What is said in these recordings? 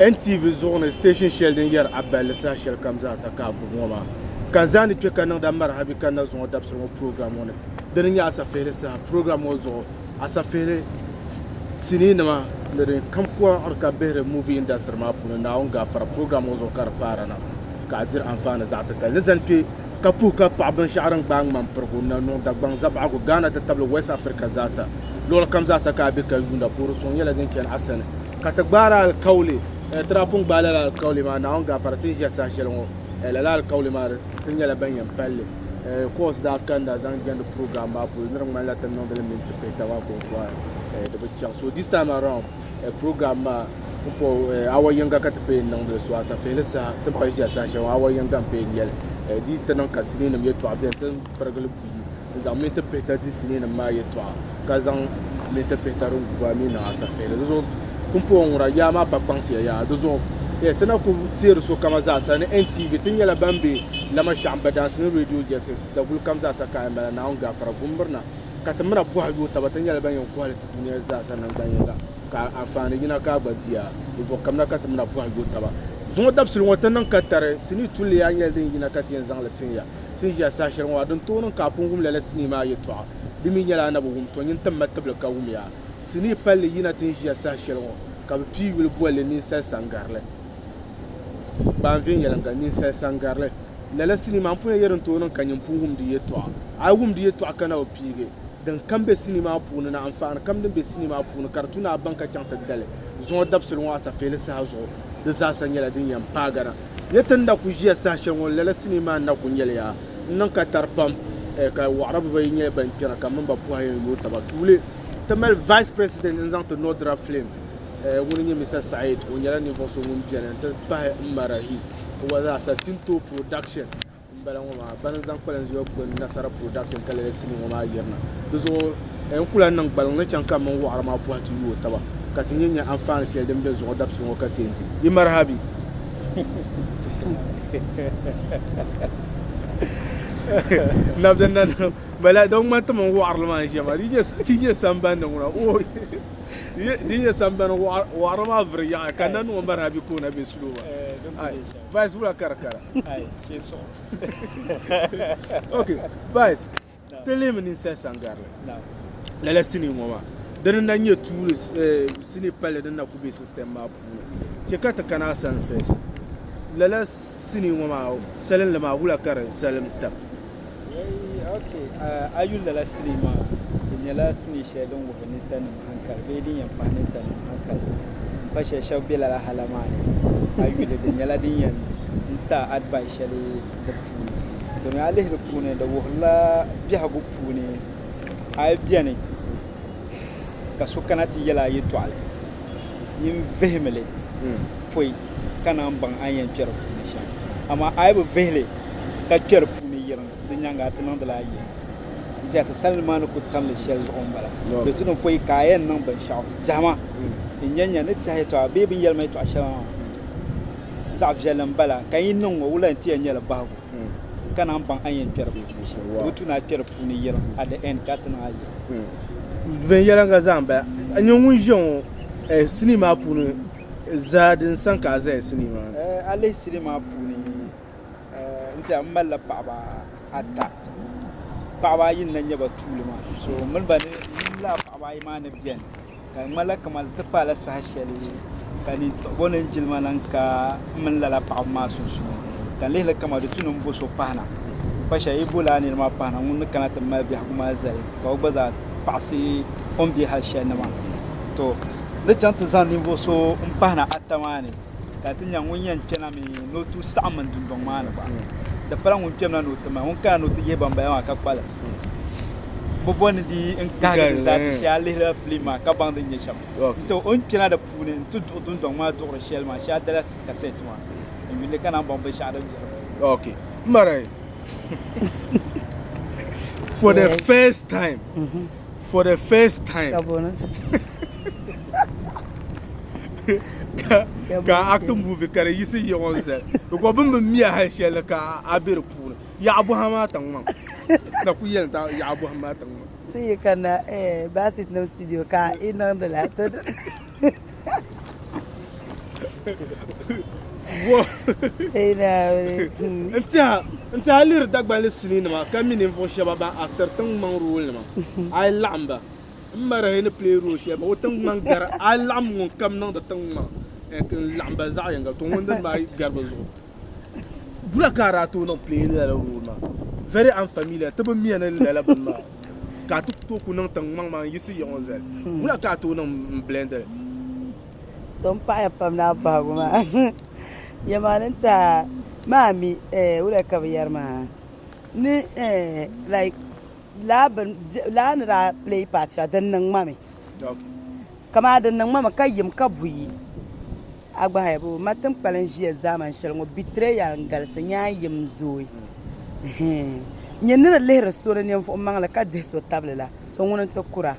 NTV zuɣu ni station shɛli din yɛri a balli saha shɛli kam zaasa ka a gbubi ŋɔ maa ka n zaandi kpe ka niŋda marahabi ka na zuŋɔ dabisili ŋɔ program ŋɔ ni dini n-nyɛ asafihili saha program ŋɔ zuɣu asafihili sinii nima ni din kam kɔɣiri ka bihiri movie industry maa puuni Naawuni gaafara program ŋɔ zuɣu ka di paara na ka a diri anfaani zaɣ titali ni zani kpe ka puhi ka paɣi binshɛɣu din gbaai ŋmani pirigu, Nanuŋ, Dagbaŋ, Zabaɣigu, Ghana ti tabili West Africa zaasa. Luɣili kam zaasa ka a be ka yuunda puhiri suŋ nyɛla din chani a sani ka ti gbaari alikauli. Ti daa pun gbaai lala alikauli maa Naawuni gaafara ti ni ʒiya saha shɛli ŋɔ. Lala alikauli maa ti nyɛla ban yɛn pali li. Course daa kanna zaŋ jɛndi program maa polo ni di ŋmanila ti niŋdi li minti pihita maa kɔŋko di bi chaŋ. So this time around program maa pumpɔŋɔ awa yiŋga ka ti pay n-niŋdi li so asafihili saha ti ni pa ʒiya saha shɛli ŋɔ awa yiŋga m-pay n-nyɛ li. Di yi ti niŋ ka siniinima yɛltɔɣa beni ti ni pirigi li buyi n-zaŋ minti pihita di siniinima maa yɛltɔɣa ka zaŋ minti pihita din gubi a mi niŋ asafihili. Di zuɣu pumpɔŋɔ ŋuna yaa maa pa kpaŋsiya yaa di zuɣu ti na ku teeri sokama zaasa ni NTV ti nyɛla ban be Lamashɛɣu Badaansi ni Radio Justice daguli kam zaasa ka a yɛn mali Naawuni gaafara vumbirina ka ti mina pɔha yooi taba ti nyɛla ban yɛn kɔhi li ti dunia zaasa naŋgban yiŋga. Ka anfaani yina ka a gba di a, di zuɣu kamina ka ti mina bɔhi yo taba. Zuŋɔ dabisili ŋɔ ti niŋ ka tari sinii tulli yaa nyɛla din yina ka ti yɛn zaŋ li tin ya. Ti ni ʒiya saha shɛli ŋɔ a din tooi niŋ ka a pun wum lala sinii maa yɛtɔɣa, di mi nyɛla a na bi wum, tɔ nyin tim ma tibili ka wum ya. Sinii palli yina ti ni ʒiya saha shɛli ŋɔ ka bɛ pii yuli boli li Ninsal Sangarili. Gbaam viɛnyɛliŋga, Ninsal Sangarili. Lala sinii maa m pun yɛn yɛli din tooi niŋ ka nyin pun wum di yɛtɔɣa. A yi wum di yɛtɔɣa ka na bi piigi. Din kam be sinii maa puuni ni anfaani kam din be sinii maa puuni ka di tu ni a baŋ ka chaŋ ti dali zuŋɔ dabisili ŋɔ asafeeli saha zuɣu, di zaasa nyɛla din yɛn paagi na. Nyɛ ti ni na kuli ʒiya saha shɛli ŋɔ, lala sinii maa n-na kuli nyɛli yaa n-niŋ ka tari pam ka waɣira bibayi nyɛ ban kpɛna ka m mini ba pɔha yɛn yooi taba. Tuuli, ti mali Vice President n-zaŋ ti Nodra Film, ŋuni n-nyɛ Mister Saeed, o nyɛla ninvuɣ so ŋun beni nti pahi m ma Rahi, o gba zaasa Tinto Production. M bala ŋɔ maa bani n-zaŋ kpalanzuya gbuni Nasara Production ka lala sinii ŋɔ maa yirina. Di zuɣu n ku lahi niŋ gbaliŋ ni chaŋ ka m mini waɣiri maa bɔhi ti yooi taba ka ti nya nya anfaani shɛli din be zuɣu dabisili ŋɔ ka ti yɛn ti yi marahabi. Nabdi nanim bala di ŋmani ti mini waɣirili maa n-ʒiya maa di yi nyɛ sambani ni ŋuna ooyi di yi nyɛ sambani waɣiri maa vuri yaɣiya ka na niŋ o marahabi ka o na be slow maa. Vice wula ka di kara. Ai, shee suɣu. Ok, Vice, ti lihimi ninsali sangarili. Lala sinii ŋɔ maa, dini n-na nyɛ tuuli sinii palli din na kuli be system maa puuni. Chɛ ka ti kana a sani first. Lala sinii ŋɔ maa, salinli maa wula ka di salim tab? Ok, a yuli lala sinii maa, di nyɛla sinii shɛli din wuhiri ninsalinima hankali bee din yɛn pahi ninsalinima hankali m-pa shɛli shɛba be lala hala maa ni. A yuli di nyɛla din yɛn ti a advice shɛli di puuni domi a lihi di puuni di wuhirila biɛhigu puuni a yi beni ka so kana ti yɛli a yɛltɔɣali nyin vihimi li pɔi ka naan baŋ a ni yɛn kpe di puuni shɛm amaa a yi bi vihi li ka kpe di puuni yiriŋ di nyaaŋa a ti niŋdila a yɛn n-tɛha ti salinima maa ni ku tamli shɛli zuɣu m-bala. Di ti niŋ pɔi ka a yɛn niŋ binshɛɣu tɛha maa n-nya nya ni tɛha yɛtɔɣa bee bɛ ni yɛli ma yɛtɔɣa shɛli maa zaɣ viɛlli m-bala ka n yi niŋ ŋɔ wula nti yɛn nyɛ li bahigu ka naan baŋ a ni yɛn kpe di puuni shɛm. Di bi tu ni a kpe di puuni yiriŋ at the end ka a ti niŋ a yɛn. Viɛnyɛliŋga zaa m-bala. A nya ŋun ʒiya ŋɔ sinii maa puuni zaa din sani ka a zaya sinii maa ni. A lihi sinii maa puuni n tiɛha m malila paɣaba ata paɣaba ayi n na nyɛ ba tuuli maa so n mini ba ni laa paɣaba ayi maa ni biɛni ka di ŋmanila kamani ti paala saha shɛli ka nintuɣibo ni jilima lan ka m mini lala paɣaba maa sunsuuni ka n lihili kamani di tu ni n bo so pahina m pa shɛli yi bo lala nira maa pahina ŋun ni kana ti mali biɛhigu maa zali ka o gba zaa paɣisi o ni be hali shɛli ni maa to ni chaŋ ti zaŋ ninvuɣu so n pahina ata maa ni ka ti nya ŋun yɛn kpɛna mi ni o tooi saɣim n dundɔŋ maa ni gba di pala ŋun kpɛmina ni o ti mali ŋun kana ni o ti yihi ban bala maa ka kpalim bi bɔri ni di n kahigi di zaa ti shee a lihirila filim maa ka baŋ din nyɛ shɛm n-ti o ni kpɛna di puuni n-ti duɣi dundɔŋ maa duɣiri shɛli maa shee a dala kasɛt maa n yuli ka naan baŋ binshɛɣu din be di puuni. Ok marayi for the first time for the first time ka ka acting movie ka di yiɣisi yiɣi ŋɔ zali because bɛ ni bi mi a hali shɛli ka a be di puuni yaɣa bɔha maa tiŋ maa na ku yɛli ti yaɣa bɔha maa tiŋ maa. Ti yi kana Basit nim studio ka i niŋdi la. N tiɛha n tiɛha a lihiri Dagbanli sinii nima ka mi ninvuɣu shɛba ban actiri tiŋ maŋ role nima a yi laɣim ba n marahi ni play role shɛli o tiŋ maŋ gari a yi laɣim ŋun kam niŋdi tiŋ maŋ n laɣim ba zaɣ yinga to ŋun dini maa gari bi zuɣu bula ka a daa tooi niŋ play lala role maa very unfamiliar ti bi miya ni lala bini maa ka a ti tooi ku niŋ tiŋ maŋ maa n yiɣisi ya ŋɔ zali bula ka a tooi niŋ n blend li. To n paɣaya pam ni a bahigu maa yɛlimaŋli n tiɛha maa mi wula ka bi yɛri maa ni like laa ni daa play part shɛli din niŋ ma mi kamani din niŋ ma mi ka yim ka buyi a gba haya boo ma tin kpalim ʒiya zaamani shɛli ŋɔ betrayal n galisi nyaa yim zooi nyɛ ni di lihiri so di ninvuɣu maŋli ka dihi so tabili la to ŋuni n ti kura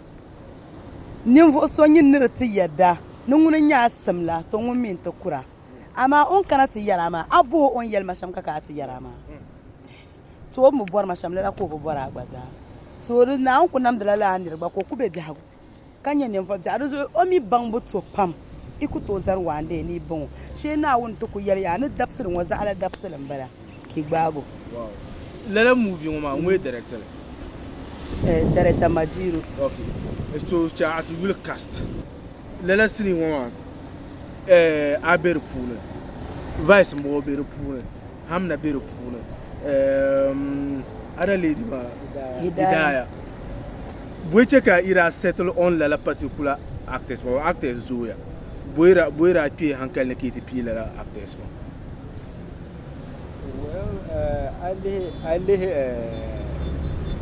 Ninvuɣ so nyin ni di ti yɛda ni ŋuni n-nyɛ a sim la, to ŋun mi nti kur a. Amaa o ni kana ti yɛr a maa, a bɔh o o ni yɛli ma shɛm ka ka a ti yɛr a maa. To o ni bi bɔri ma shɛm, lala ka o bi bɔr a gba zaa. So di Naawuni ku namdila lala nir gba ka o ku be biɛhigu ka nyɛ ninvuɣ biɛɣu. Di zuɣu o mi baŋbu to pam, yi ku tooi zari one day ni yi baŋ o. Shee Naawuni ti ku yɛli ya ni dabisili ŋɔ zaɣila dabisili m-bala. ka yi gbaagi o. Lala movie ŋɔ maa ŋun director li? Director Majiro. Okay. So chɛ a ti yuli cast. Lala sinii ŋɔ maa a be di puuni, Vice m-bɔŋɔ be di puuni, Hamna be di puuni, other lady maa Hidaya. Bɔyi chɛ ka yi daa settle on lala particular actors maa, actors zooya. Bɔyi daa kpe hankali ni ka yi ti pii lala actors maa? Well, a lihi a lihi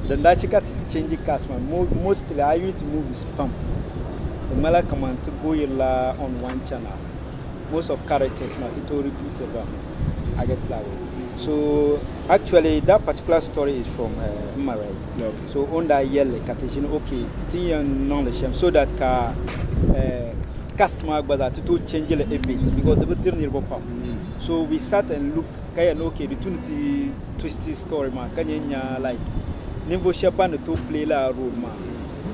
din daa chɛ ka ti change cast maa mostly a yi ti movies pam di ŋmanila kaman ti goyirila on one channel most of characters maa ti tooi repeat ba a get that way so actually that particular story is from m ma right so o ni daa yɛli ka ti ʒini okay ti ni yɛn niŋdi shɛm so that ka cast maa gba zaa ti tooi change li a bit because di bi diri niriba pam so we sat and look ka yɛli ni okay di tu ni ti twist story maa ka nyɛ nya like ninvuɣu shɛba ban ni tooi play lala role maa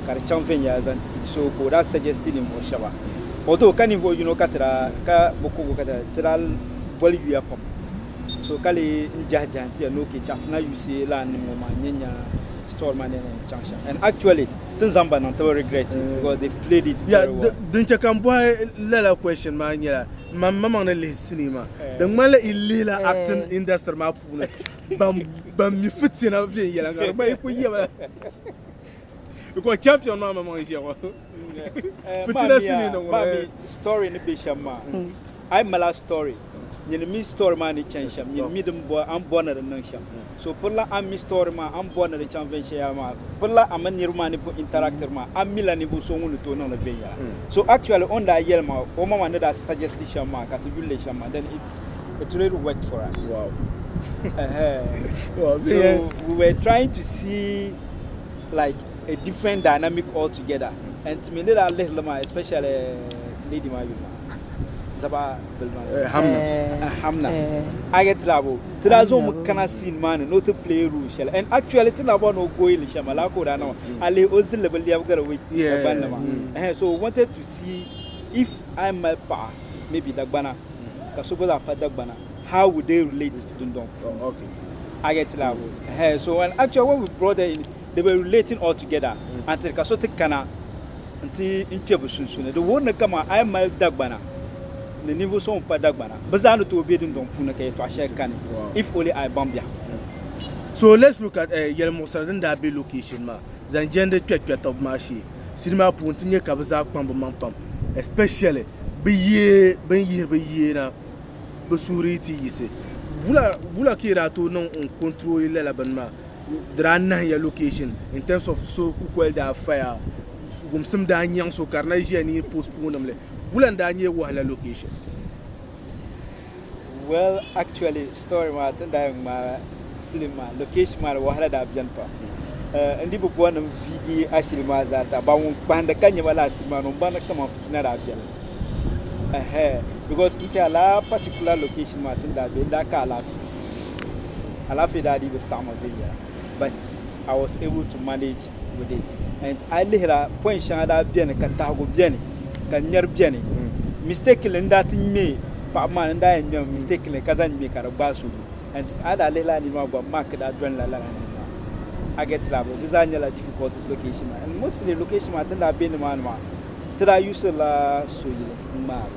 ka di chaŋ viɛnyɛla zaŋ ti so ka o daa suggest ninvuɣu shɛba although ka ninvuɣu yino ka ti daa ka bi kubu ka ti daa boli yuya pam so ka lee n jahi jahi n ti yɛli ni okay chaɣ ti na yusi lala nim ŋɔ maa n nyɛ nya story maa ni yɛn chaŋ shɛm and actually ti ni zaŋ ba niŋ ti bi regret it because they've played it very well. Din chɛ ka n bɔhi lala question maa nyɛla man maŋmaŋ ni lihi sinii maa di ŋmanila yi lihila acting industry maa puuni ban mi fitina viɛnyɛliŋga di gba yi kuli yɛba because champion maa maŋmaŋ n-ʒiya ŋɔ fitina sinii ni ŋɔ story ni be shɛm maa a yi mali a story nyini mi story maa ni chani shɛm nyini mi din bo a ni bɔri ni di niŋ shɛm so pirila a mi story maa a ni bɔri ni di chaŋ viɛnyɛla maa pirila a mini niriba maa ni pun interactiri maa a mila ninvuɣ so ŋun ni tooi niŋli viɛnyɛla so actually o ni daa yɛli ma o maŋmaŋ ni daa suggest shɛm maa ka ti yuli li shɛm maa then it it really worked for us wow. So we were trying to see like a different dynamic altogether and ti mi ni daa lihiri li maa especially lady maa yuli maa zaba bili maa Hamna Hamna I get labo ti daa zaŋ mi kana scene maa ni ni o ti play role shɛli and actually ti na bɔri ni o gooi li shɛm laa ka o daa niŋ maa a lihi o zilli bi lɛbigiri with Dagbanli maa so we wanted to see if a yi mali paɣa maybe Dagbana ka so gba zaa pa Dagbana how would they relate dundɔŋ puuni I get labo so and actually when we brought her in they were relating all together until ka so ti kana nti n kpe bɛ sunsuuni. Di wuhiri ni kaman a yi mali Dagbana ni ninvuɣ so ŋun pa Dagbana, bɛ zaa ni tooi be dundɔŋ puuni ka yɛtɔɣ shɛli kani, if only a yi baŋ biɛhigu. So let's look at yɛlimuɣisira din daa be location maa zaŋ jɛndi kpɛrikpɛritiba maa shee. Sini maa puuni ti nya ka bɛ zaa kpaŋ bɛ maŋ pam especially bɛ yee bɛ ni yihiri bɛ yee na bɛ suhuri yi ti yiɣisi. Wula ka yi daa tooi niŋ n control lala bini maa? Di daa nahinya location in terms of so kukoli daa faya wumsim daa nyaŋ so ka di na ʒiya ni yi postpone li wula n daa nyɛ wahala location? Well actually story maa ti ni daa yɛn ŋmaai film maa location maa ni wahala daa beni pam n di bi bɔri ni n viigi ashili maa zaa ta ba ŋun kpahindi ka nyɛ ma lala shili maa ni o ni baŋ ni kaman fitina daa beni because n tiɛha lala particular location maa ti ni daa be n daa ka alaafee Alaafee daa dii bi saɣim viɛnyɛla but I was able to manage with it and a yi lihira point shɛŋa daa beni ka tahigu beni ka nyɛri beni mistakenly n daa ti ŋme Paɣaba maa ni daa yɛn ŋmɛmi mistakenly ka zaŋ ŋmɛ ka di gbaai so and a daa lihi lala niri maa gba mark daa dɔnila lala niri maa. A get la bro? Di zaa nyɛla difficulties location maa and mostly location maa ti ni daa be nimaani maa ti daa use la soyili n ŋmaari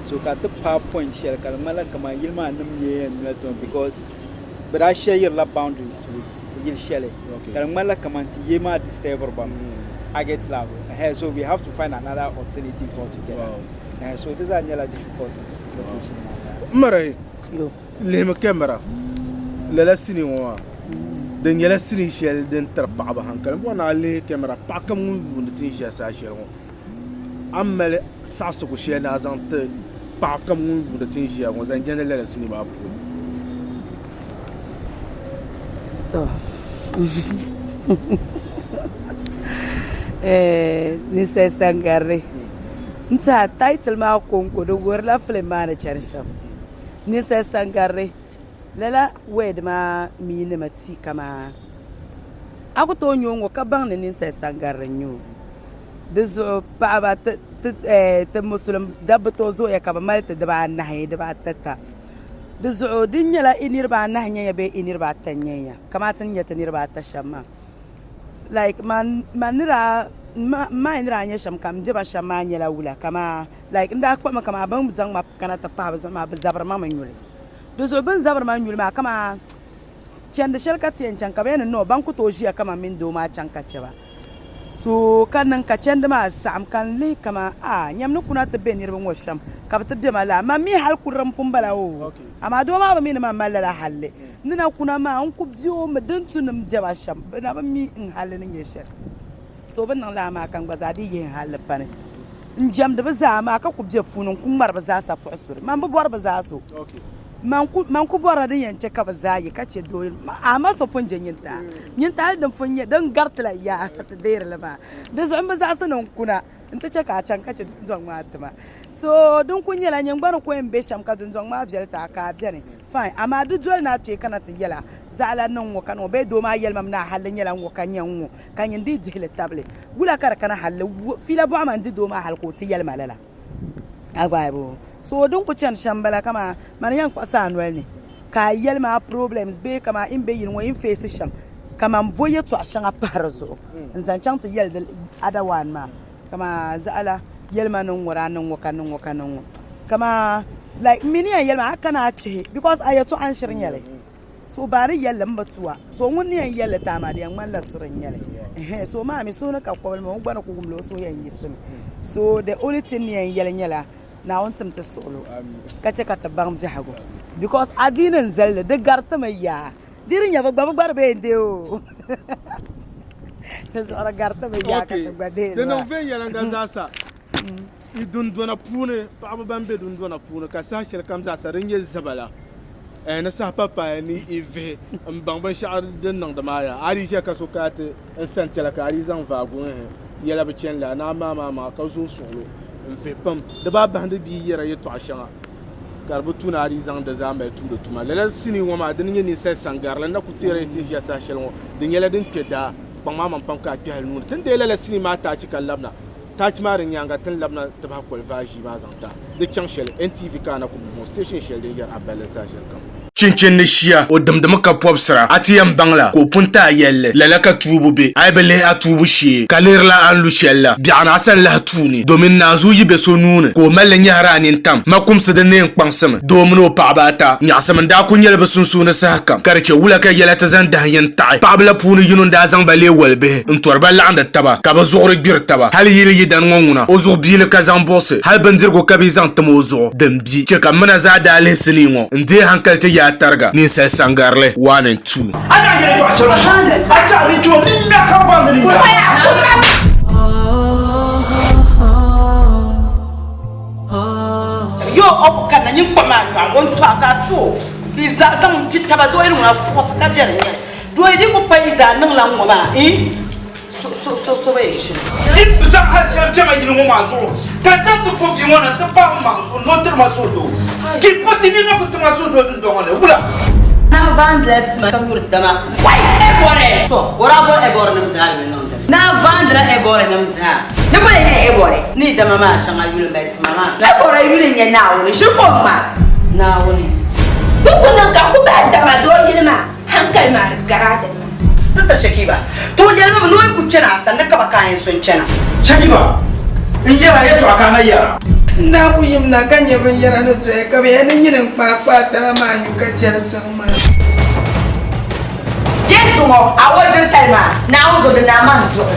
so ka ti paai point shɛli ka di ŋmanila kaman yili maa nim nyɛ yɛn noli ti mi because bɛ daa share-irila boundaries with yili shɛli ka di ŋmanila kaman ti ye maa disturbiri ba mi. A get la bro? Ɛhɛ so we have to find another alternative altogether. Ɛhɛ so di zaa nyɛla difficulties location maa ni. M marahi lihimi camera lala sinii ŋɔ maa di nyɛla sinii shɛli din tiri paɣaba hankali. M bɔri ni a lihi camera paɣa kam ŋun yuundi ti ni ʒiya saha shɛli ŋɔ a ni mali saɣisigu shɛli ni a zaŋ ti paɣa kam ŋun yuundi ti ni ʒiya ŋɔ zaŋ jɛndi lala sinii maa puuni. To ninsal sangarili n tiɛha taitil maa konko di wuhurila filim maa ni chɛni shɛm ninsal sangarili lala wɛd maa miinimi ti kamani a ku tooi nyɛ o ŋɔ ka baŋ ni ninsal sangarili n nyɛ o Di zuɣu paɣaba ti musulim dabba tooi zooya ka bi mali ti dibaanahi dibaata ta di zuɣu di nyɛla i niraba anahi n nyɛya bee i niraba ata n nyɛya kamani ti ni nyɛ ti niraba ata shɛm maa like man ni daa n ma ni daa nyɛ shɛm ka n bɛ ba shɛm maa nyɛla wula kamani like n daa kpuɣimi kamani bi ni zaŋ ma kana ti pahi bi zuɣu maa bi zabiri ma mi nyuli di zuɣu bi ni zabiri ma nyuli maa kamani chɛndi shɛli ka ti yɛn chaŋ ka bi yɛn ni no ban ku tooi ʒiya kamani mini doo maa chaŋ ka chɛba So ka niŋ ka chɛndi maa saɣim ka n lihi kaman a nyam ni kuna ti be niriba ŋɔ shɛm ka bɛ ti be ma laa. Man mi hal kurili m-pun bala oo. Amaa doo maa bi mi ni man mali lala halli. N ni na kuna maa n ku be o mi din tu ni m be ba shɛm. Bɛ na bi mi n halli ni nyɛ shɛli. So bɛ niŋ lala maa ka n gba zaa dii yihi n halli pa ni. N jɛmdi bɛ zaa amaa ka ku be puuni n-ku ŋmari bɛ zaa sapuɣisuri. Man bi bɔri bɛ zaa so. Man ku bɔrila din yɛn chɛ ka bɛ zaa yi ka chɛ doo a ma so pun je nyintaa. Nyintaali din pun nyɛ din garitila yaa ka ti deeri li maa. Di zuɣu m bi zaɣisi ni n kuna nti chɛ ka a chaŋ ka chɛ dundɔŋ maa ti ma. So din kul nyɛla nyin gba ni ko yɛn be shɛm ka dundɔŋ maa viɛli ti a ka a beni, fine. Amaa di doli ni a kpe kana ti yɛl a zaɣila ni n ŋɔ ka niŋ o bee doo maa yɛli ma mi ni a halli nyɛla n ŋɔ ka nyɛ n ŋɔ ka nyin dii dihi li tabili. Wula ka di kana halli fiila bɔɣu ma n-di doo maa hali ka o ti yɛli ma lala? A gbaai boo? So din ku chani shɛm m-bala kaman mani yɛn kpuɣisi a noli ni ka a yɛli ma a problems bee kaman in be yili ŋɔ in face shɛm kaman bo yɛtɔɣ shɛŋa pahi di zuɣu n-zaŋ chaŋ ti yɛli di other one maa kaman zaɣila yɛli ma ni ŋ-ŋɔ daa niŋ ŋɔ ka niŋ ŋɔ ka niŋ ŋɔ kaman like m mi ni yɛn yɛli maa a kana a chihi because a yɛtɔɣa n-shiri nyɛ li. So baa ni yɛlli m bi tuwa so ŋun ni yɛn yɛlli ti a maa di yɛn ŋmanila turi n nyɛli ɛhɛn so maa mi suhu ni ka kɔbili maa o gba ni ku wumli o suhu yɛn yiɣisimi so the only thing ni yɛn yɛli nyɛla Naawuni tim ti suɣulo ka chɛ ka ti baŋ biɛhigu because adiini n zali li di garitimi yaa di di nyɛ bi gba bi gba di bee n deei o di zuɣu di garitimi yaa ka ti gba deei li maa. Di niŋ viɛnyɛliŋga zaasa Yi dundona puuni, paɣaba ban be dundona puuni ka saha shɛli kam zaasa din nyɛ zaba la, ni saha papaaya ni yi vihi m-baŋ binshɛɣu din niŋdi maa yaa. A di ʒiya ka so kana ti n sani ti la ka a di zaŋ vaagu n-hi yɛla bi chani la, ni a maai maa maŋa ka zooi suɣulo n-vihi pam. Di baa bahindi bia yɛra yɛtɔɣa shɛŋa ka di bi tu ni a di zaŋ di zaa mali tumdi tuma. Lala sinii ŋɔ maa dini nyɛ ninsal sangarili n na ku teeri yi ti ʒiya saha shɛli ŋɔ, di nyɛla din kpe daa kpaŋ maa maŋ pam ka a kpɛhi nuu ni. Ti ni deei lala sinii maa taachi ka labina. Taachi maa di nyaaŋa ti ni labina ti bahi koli vaai ʒii maa zaŋ ta di chaŋ shɛli NTV ka a na ku bi bɔŋɔ station shɛli din yɛri a balli saha shɛli kam. Chinchin ni shia, o dimdimi ka pɔbisira, a ti yɛn baŋ la ka o pun ti a yɛlli. Lala ka tuubu be. A yi bi lihi a tuubu shee, ka lihirila a ni lu shɛli la, biɛɣuni a sani lahi tuuni, domin naanzuu yi be so nuu ni ka o mali li nyɛhiri a nintam, ma kumsi di neen kpaŋsimi. Doo mini o paɣaba ata, nyaɣisim n-daa kul nyɛla bɛ sunsuuni sahakam, ka di chɛ wula ka yɛla ti zaŋ dahin yini taɣi. Paɣiba la puuni yino n-daa zaŋ ba leei walibihi n-tɔri ba laɣindi taba, ka bɛ zuɣuri gbiri taba. Hal yili yidana ŋɔ ŋuna, o zuɣu biili ka zaŋ buɣisi, hal bindirigu ka bɛ yi zaŋ tim o zuɣu, din bi chɛ ka m mina zaa daa lihi sinii ŋɔ n-deei hankali ti yaai tariga, ninsal sangarili, 1 and 2. A daa yɛli tɔɣ shɛli a chaɣ di kpe o ni nya ka baŋ ni nya. Yo o ku kanna nyin kpuɣi maa nyɔɣu o ni tɔɣi ka a tu o ka yi zaa zaŋ di taba doo yi ŋuna fuɣisi ka bɛri nyɛli doo yi di ku pa yi zaa niŋla ŋ-ŋɔ maa ii so so so so ba yɛn ʒini. Yi bi zaŋ hal shɛli bɛ ma yili ŋɔ maa zuɣu ka n chaŋ ti po bia ŋɔ na nti paai m maŋ zuɣu ni o tiri ma suhudoo. Ka yi po ti nina ku ti ma suhudoo dundɔŋ ŋɔ ni, wula? Nahu vaandila tima ka nyuri dama. Wai! Ɛbɔri! To, o daa boli Ɛbɔrinim zaa ni bɛ niŋ dini. Naa vaandila Ɛbɔri nim zaa. Ni bɔ n-nyɛ Ɛbɔri? Ni dama maa shɛŋa yuli mali tima maa. Ɛbɔri yuli n-nyɛ Naawuni. Ʒiri ka o ŋma Naawuni. Di ku niŋ ka ku bahi dama doo yili maa, hankali maa di gari a dini maa. Sista Shakiba, to yɛlimi mi ni o yi ku kpɛna a sani ni ka ba ka a yɛn so n-kpɛna. Shakiba, N yɛra yɛtɔɣa ka a na yɛra. N daa ku yim na ka nya binyɛra ni doya ka bɛ yɛli ni nyini n-kpaai kpaai taba maa nyu ka chɛri sɔŋ maa. Yesu ŋɔ, a o jintali maa, Naawuni zo di naa maa zuɣu.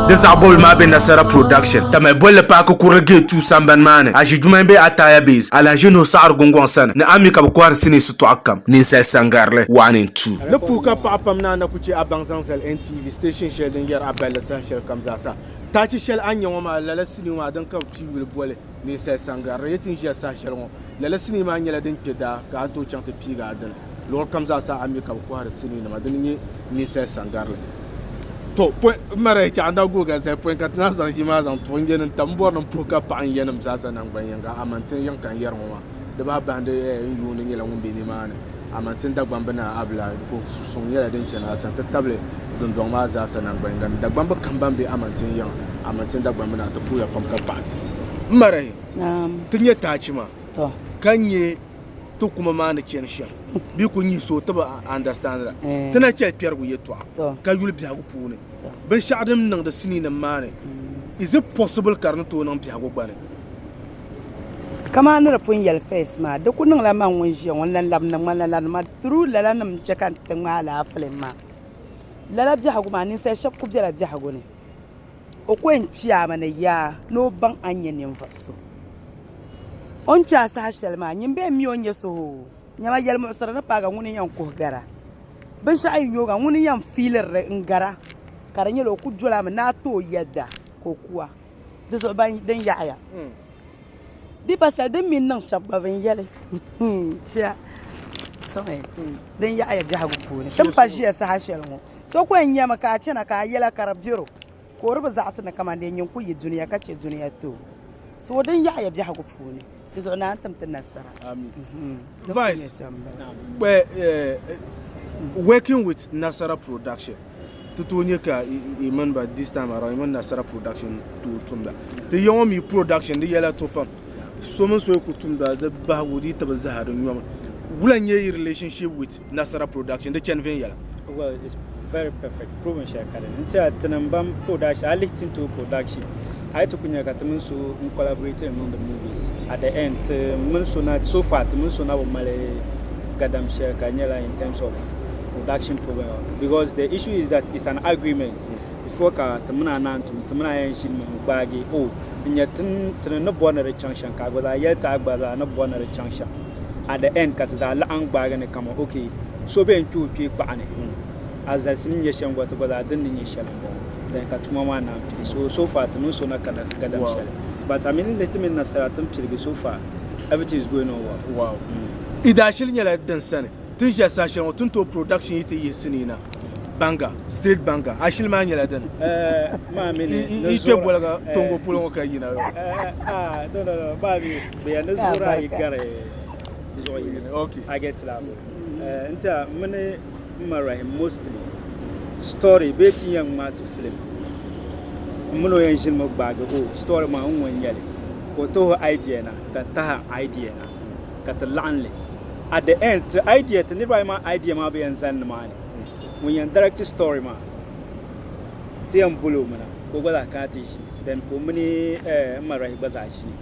Di zaɣ bɔbili maa be Nasara Production, Tamale bolli paaki kurili gate 2 sambani maa ni, Aʒi Jumai be Ataya Base, Alhaji Nuhu Saɣiri Gungɔŋ sani ni Ami ka bɛ kɔhiri sinii sitɔɣu kam, Ninsali Sangarili, 1 and 2. Ni puhi ka paɣa pam ni a na ku che a baŋ zaŋ zali NTV station shɛli din yɛri a balli saha shɛli kam zaasa. Taachi shɛli a ni nya ŋɔ maa lala sinii maa din ka bɛ pii yuli boli Ninsali Sangarili yi ti ni ʒiya saha shɛli ŋɔ. Lala sinii maa nyɛla din kpe daa ka a ni tooi chaŋ ti piigi a dini. Luɣili kam zaasa a mi ka bɛ kɔhiri sinii nima dini n-nyɛ ninsali sangarili. To pɔi m mara yi chaɣ n daa guui ka zali pɔi ka ti naan zaŋ ʒii maa zaŋ tuɣi n je ni n tam m bɔri ni m puhi ka paɣi n yanim zaasa naŋgban yiŋga amantin yiŋ ka n yɛri ŋɔ maa di bahi bahindi n yuuni nyɛla ŋun be nimaani amantin Dagbamb naa Abila puhigu suŋ nyɛla din chani a sani ti tabili dundɔŋ maa zaasa naŋgban yiŋga ni Dagbamb kam ban be amantin yiŋa amantin Dagbamb naa ti puhiya pam ka paɣi m mara yi ti nyɛ taachi maa ka nyɛ ti kuma maa ni chani shɛm bɛ ku nyihi so ti bi understand la ti na chɛli kpɛrigu yɛltɔɣa ka yuli biɛhigu puuni binshɛɣu din niŋdi sinii nim maa ni is it possible ka di ni tooi niŋ biɛhigu gba ni? Kamani ni di pun yɛli first maa di ku niŋla man ŋun ʒiya ŋɔ n lan labi niŋ ma lala nima through lala nim n chɛ ka n ti ŋmaai lala film maa lala biɛhigu maa ninsal shɛba ku bela biɛhigu ni o ku yɛn kpɛmi ni yaa ni o baŋ a ni nyɛ ninvuɣ so O ni kpe a saha shɛli maa, nyin bee m-mi o ni nyɛ so hoo? Nyama yɛlimuɣisiri ni paagi ŋuni n-yɛn kuhi gara. Binshɛɣu yi nyooga ŋuni n-yɛn fiiliri li n-gara ka di nyɛla o ku doli a mi ni a ti o yɛda ka o ku a. Di zuɣu ban din yaɣiya. Di pa shɛli din mi niŋ shɛba gba bɛ ni yɛli chia din yaɣiya biɛhigu puuni. Ti ni pa ʒiya saha shɛli ŋɔ, so ku yɛn nyami ka a chana ka a yɛla ka di bɛro. Ka o di bi zaɣisi ni kaman dee nyin ku yi dunia ka chɛ dunia ti o. So din yaɣiya biɛhigu puuni, di zuɣu naan tim ti nasara. Amin. Vice, working with Nasara Production, ti tooi nyɛ ka i mini ba this time around, i mini Nasara Production tooi tumda. Ti ya ŋɔ mi production di yɛla to pam. So mini so yi ku tumda di bahigu di yi ti bi zaha di nyɔmi. Wula n-nyɛ yi relationship with Nasara Production di chani viɛnyɛla? Well, it's very perfect. Problem shɛli ka dini. N tiɛha tinim ban production, a lihi Tinto production, a yi ti ku nya ka ti mini so n collaborate n niŋdi movies. At the end, ti mini so na, so far ti mini so na bi mali gadam shɛli ka di nyɛla in terms of production problem because the issue is that it's an agreement before ka ti mini a naan tum, ti mini a yɛn ʒinimi n gbaagi oh n nya tini ni bɔri ni di chaŋ shɛm ka a gba zaa yɛli ti a gba zaa ni bɔri ni di chaŋ shɛm. At the end ka ti zaa laɣim gbaagi ni kaman ok so bee n-kpe o kpee kpaɣa ni a zalisi ni nyɛ shɛm gba ti gba zaa din ni nyɛ shɛli m-bɔŋɔ then ka tuma maa naan pili so so far ti mini so na kana gadam shɛli but a mi ni lihi ti mini nasara ti ni piligi so far everything is going on well. Wow. I daa shili nyɛla din sani ti ni ʒiya saha shɛli ŋɔ ti ni tooi production yi ti yihi sinii na banga straight banga a shili maa nyɛla dini Eh, maa mi ni i kpe boliga tongo polo ŋɔ ka yina Ah, no no no maa mi bɛ yɛn ni zuɣuri ayi gari zuɣu yini okay I get la eh, n tiɛha mini n ma Rahim mostly story bee ti yɛn ŋmaai ti film n mini o yɛn ʒinimi gbaagi o story maa n ŋɔ n nyɛli ka o tahi o idea na ka n tahi idea na ka ti laɣim li at the end ti idea ti niriba ayi maa idea maa bi yɛn zani nimaani ŋun yɛn direct story maa ti yɛn boli o mi na ka o gba zaa kana ti ʒini then ka o mini eh, n ma Rahi gba zaa ʒini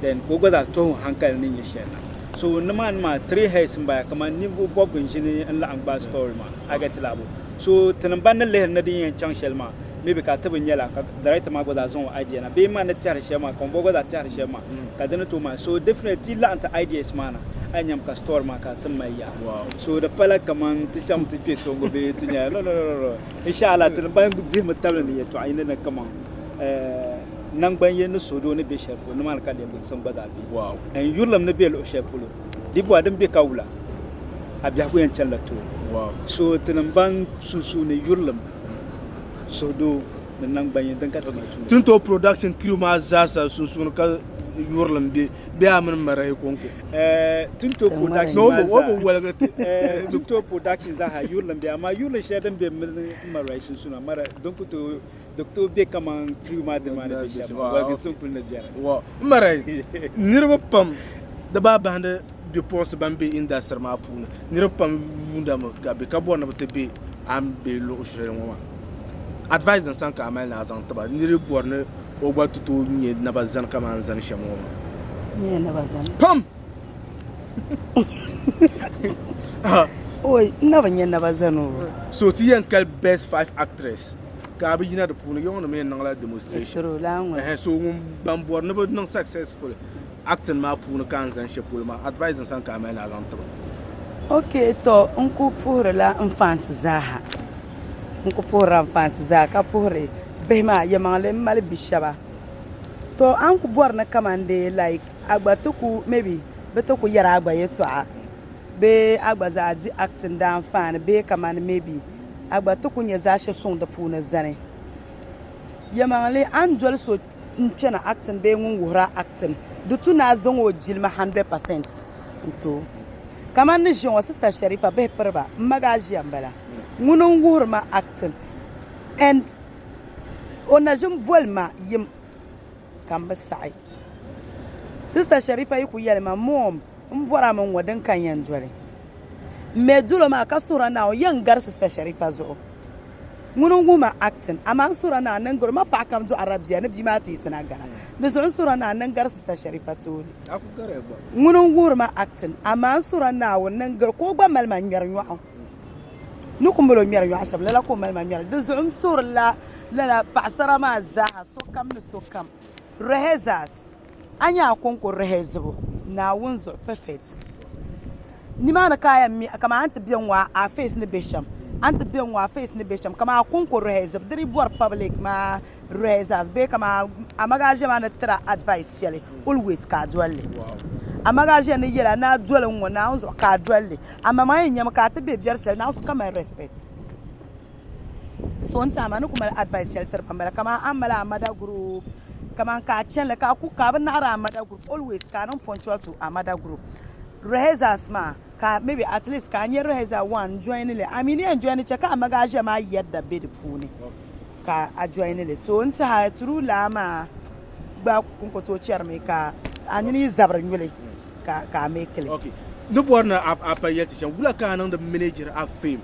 then ka o gba zaa tohi o hankali ni nyɛ shɛli na so nimaani maa three heads n bala kamani ninvuɣu bɔbigu n ʒini n laɣim gbaai story maa a get laabu so tinim ban ni lihiri ni din yɛn chaŋ shɛli maa maybe ka ti bi nyɛla ka director maa gba zaa zaŋ o idea na bee man ni tɛhiri shɛli maa ka ŋun bɔ gba zaa tɛhiri shɛli maa ka di ni tooi maa so definitely ti laɣim ti ideas maa na a yi nyam ka story maa ka ti mali yaa so di pala kaman ti chaŋ ti kpe tongo bee ti nyɛla no no no no inshallah tinim ban dihimi tabili ni yɛltɔɣa yini ni kaman eh, Naŋgban yini ni suhudoo ni be shɛli polo, nimaani ka lɛbiginsim gba zaa be. N yurilim ni be luɣ shɛli polo, di bɔha din be ka wula, a biɛhigu yɛn chanila tooni. So tinim ban sunsuuni yurilim, suhudoo ni naŋgban yini din ka ti mali tumdi. Tinto production crew maa zaasa sunsuuni ka yurilim be bee a mini Marahi kɔŋko? Tinto production maa zaa. O bi woligi ti. Tinto production zaa yurilim be amaa yurilim shɛli din be mini Marahi sunsuuni mara din ku tooi di ku tooi be kaman crew maa dini maa ni be shɛm maa woliginsim kuli ni beni. Marahi, niriba pam di baa bahindi bipuɣinsi ban be industry maa puuni niriba pam yuundami ka bɛ ka bɔri ni bɛ ti be a ni be luɣ shɛli ŋɔ maa. Advice din sani ka a mali ni a zaŋ ti ba nira yi bɔri ni o gba ti tooi nya naba zani kamani a ni zani shɛm ŋɔ maa. N-nyɛ naba zani. Pam! Oi, n na bi nya naba zani o. So ti yɛn kali best 5 actress ka a bi yina di puuni ya ŋɔ ni mi yɛn niŋla demonstration. It's true, lala ŋɔ. Ɛhɛn, so ŋun ban bɔri ni bɛ niŋ successful acting maa puuni ka a ni zani shɛli polo maa advice din sani ka a mali ni a zaŋ ti ba. Ok to n ku puhirila n fans zaaha n ku puhirila n fans zaa ka puhiri bihi maa yɛlimaŋli n mali bi shɛba to a ni ku bɔri ni kamani dee like a gba ti ku maybe bi ti ku yɛri a gba yɛltɔɣa bee a gba zaa di acting daanfaani bee kamani maybe a gba ti ku nyɛ zaashe suŋ di puuni zani yɛlimaŋli a ni doli so n-kpɛna acting bee ŋun wuhiri a acting di tu ni a zaŋ o jilima 100% n-ti o. Kamani ni ʒiya ŋɔ Sister Sharifa bihi piri ba m ma gaa ʒiya m-bala ŋuni n-wuhiri ma acting and o na ʒini boli ma yim ka m bi saɣi. Sister Sharifa yi kuli yɛli ma mom m bɔri a mi ŋ-ŋɔ din ka n yɛn doli. M mi doli o maa ka suhiri a Naawuni yɛn gari Sister Sharifa zuɣu. Ŋuni n-wuhi ma acting, amaa n suhiri a ni a niŋ gari o. Ma paɣa kam dɔɣirila bia ni bia maa ti yiɣisina gara. Di zuɣu n suhiri a ni a niŋ gari Sista Sharifa tooni. Ŋuni n-wuhiri ma acting, amaa n suhiri a Naawuni niŋ gari ka o gba mali ma ŋmɛri nyɔɣu. Ni ku mali o ŋmɛri nyɔɣu shɛm, lala ka o mali ma ŋmɛri. Di zuɣu n suhirila lala paɣisara maa zaaha, sokam ni sokam. Rehearsals. A nya a kɔŋko rehearsibu Naawuni zuɣu perfect. Nimaani ka a yɛn mi kaman a ni ti be ŋ-ŋɔ a face ni be shɛm, a ni ti be ŋ-ŋɔ a face ni be shɛm kaman a kɔŋko rehearsibu di di bɔri public maa rehearsals bee kaman a magaʒia maa ni tiri a advice shɛli always ka a doli li. A magaʒia ni yɛl a ni a doli ŋ-ŋɔ Naawuni zuɣu ka a doli li. Amaa maa yɛn nyami ka a ti be biɛri shɛli Naawuni zuɣu ka mali respect. So n tiɛha maa ni ku mali advice shɛli tiri ban bala kamani a ni mali amada group kamani ka a chɛni ka a ku ka a bi naɣari amada group always ka a niŋ punctual to amada group rehearsals maa ka maybe at least ka a nyɛ rehearsal one n join li a mi ni yɛn join chɛ ka a magaʒia maa yɛda bɛ di puuni ka a join li so n tiɛha through laa maa gba ku ku tooi chɛrimi ka a nini yi zabiri nyuli ka a make li. Okay. Ni bɔri ni a pa yɛli ti shɛm wula ka a niŋdi manage a fame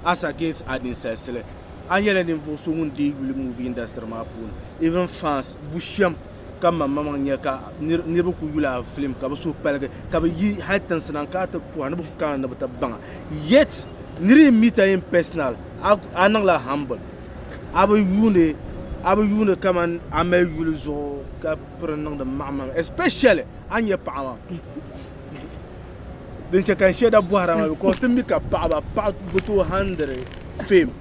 as against a ninsalisili? A nyɛla ninvuɣ so ŋun deei yuli movie industry maa puuni. Even fans bu shɛm ka maŋmaŋ nya ka niriba ku yuli a film ka bɛ suhu paligi ka bɛ yi hali tinsi na n-kana ti puhi a ni bɛ ku kana ni bɛ ti baŋ a. Yet niri yi meet a in personal a niŋla humble. A bi yuuni a bi yuuni kaman a mali yuli zuɣu ka piri niŋdi maŋmaŋ especially a ni nyɛ paɣa maa. Din chɛ ka n shɛda bɔhira maa because ti mi ka paɣaba paɣa bi tooi handiri fame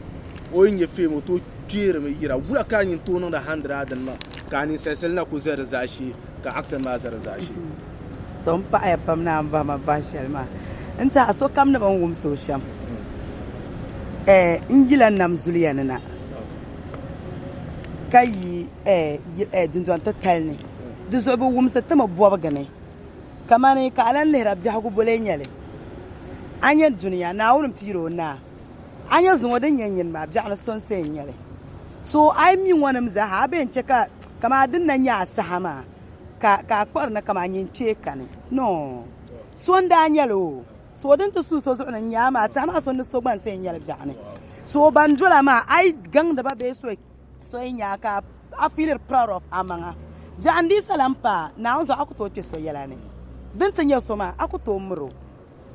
o yi nya fame o tooi kpeerimi yira wula ka a nyin tooi niŋdi handiri a dini maa ka a ninsalisili na ku za di zaashee ka acting maa za di zaashee. To n paɣiya pam ni a ni bahi ma bahi shɛli maa. N tɛha sokam ni bɛ ni wumsi o shɛm. N yila nam zuliya ni na ka yi dundɔn titali ni. Di zuɣu bɛ wumsi ti mi bɔbigi ni. Kamani ka a lan lihira biɛhigu bole n-nyɛ li? A nya dunia, Naawuni m-piiri o naa. A nya zuŋɔ din nyɛ nyini maa, biɛɣuni so n-say n-nyɛ li. So a yi mi ŋɔnim zaaha, a bee n-chɛ ka kaman a din na nyɛ a saha maa ka ka a kpuɣiri ni kaman nyin kpee kani. No. So n-daa nyɛ li o. So din ti suui so zuɣu ni n-nyɛ a maa, tɛha maa so ni so gba n-say n-nyɛ li biɛɣuni. So ban dola maa, a yi gaŋdi ba bee so So yi nya ka a feelir proud of amaŋa, biɛɣu n-dii sa lan paai Naawuni zuɣu a ku tooi kpe so yɛla ni. Din ti nyɛ so maa, a ku tooi miri o.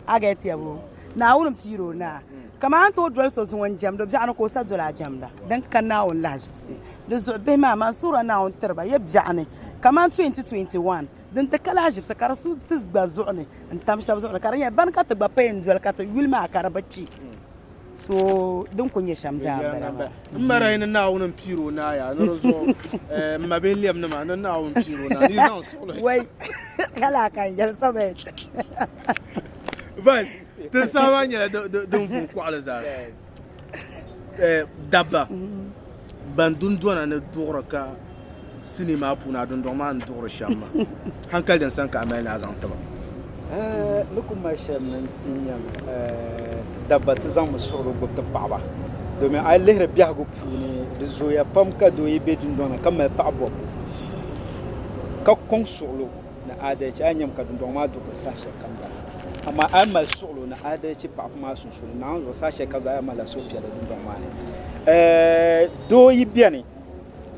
A get ya boo? Naawuni m-piiri o naa. Kaman a ni tooi doli so zuŋɔ n-jɛmdi o, biɛɣu ni ka o sa doli a jɛmda. Din ka Naawuni lahiʒibisi. Di zuɣu bihi maa, man suhiri a Naawuni tiri ba ya biɛɣu ni kaman 2021 din ti ka lahiʒibisi ka di su ti gba zuɣu ni n-tam shɛba zuɣu ni ka di nyɛla bani ka ti gba paya n-doli ka ti yuli maa ka di bi kpi. So din ku nyɛ shɛm zaa m-bala maa. M ma daa ni Naawuni m-piiri o naaya ni di zuɣu m ma bihi lɛbinima ni Naawuni m-piiri o naa ni yi zaŋ suɣili. Wai ka laa ka n yɛli sobet. But ti saha maa nyɛla din vuui kɔɣili zaa. Dabba ban dundɔna ni duɣiri ka. Sinii maa puuni a dundɔŋ maa ni duɣiri shɛm maa, hankali din sani ka a mali ni a zaŋ ti ba. Ni ku mali shɛli ni n-ti nyami ti dabba ti zaŋmi suɣilo gbubi ti paɣiba domin a yi lihiri biɛhigu puuni di zooya pam ka doo yi be dundɔŋ ni ka mali paɣ bɔbigu ka kɔŋ suɣilo ni aadalichi a yi nyami ka dundɔŋ maa duɣiri saha shɛli kam zaa amaa a yi mali suɣilo ni aadalichi paɣiba maa sunsuuni Naawuni zuɣu saha shɛli kam zaa a yi malila suhupiɛlli dundɔŋ maa ni. Doo yi beni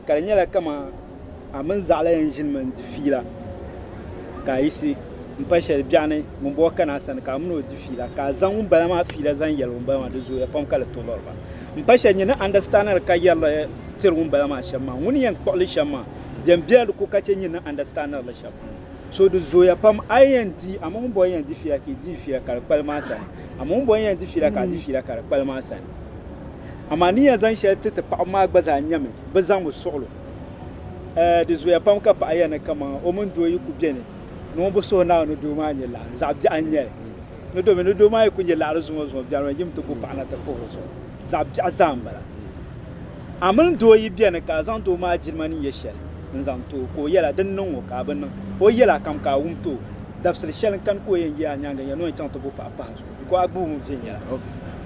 ka di nyɛla kaman a mini zaɣila yɛn ʒinimi n-di fiila ka a yiɣisi m-pa shɛli biɛɣuni ŋumbɔŋɔ kana a sani ka a mini o di fiila ka a zaŋ ŋumbala maa fiila zaŋ yɛli ŋumbala maa di zooya pam ka di ti lɔri ba. M-pa shɛli nyɛ ni andastandiri ka yɛrili tiri ŋumbala maa shɛm maa ŋuni yɛn kpuɣi li shɛm maa diɛm bela di ko ka chɛ nyɛ ni andastandiri li shɛm. So di zooya pam a yi yɛn di a mini ŋumbɔŋɔ yɛn di fiila ka yi di fiila ka di kpalim a sani a mini ŋumbɔŋɔ yɛn di fiila ka a di fiila ka di kpalim a sani. Amaa ni yɛn zaŋ shɛli ti ti paɣaba maa gba zaa nyɛmi bɛ zaŋmi suɣilo. Di zooya pam ka paɣa yɛli ni kaman o mini doo yi ku beni ni ŋun bi suhi Naawuni ni doo maa nyɛ laɣiri, zaɣ biɛɣu n-nyɛ li. Ni domi ni doo maa yi ku nyɛ laɣiri zuŋɔ zuŋɔ biɛri maa yim ti ku paɣa na ti puhiri zuɣu. Zaɣ biɛɣu zaa m-bala. A mini doo yi beni ka a zaŋ doo maa jilima ni nyɛ shɛli n-zaŋ ti o ka o yɛl a din niŋ o ka a bi niŋ o yɛl a kam ka a wum ti o, dabisili shɛli n-kani ka o yɛn yi a nyaaŋa n-yɛli ni o yɛn chaŋ ti bo paɣa pahi zuɣu because a gbubi mi viɛnyɛla.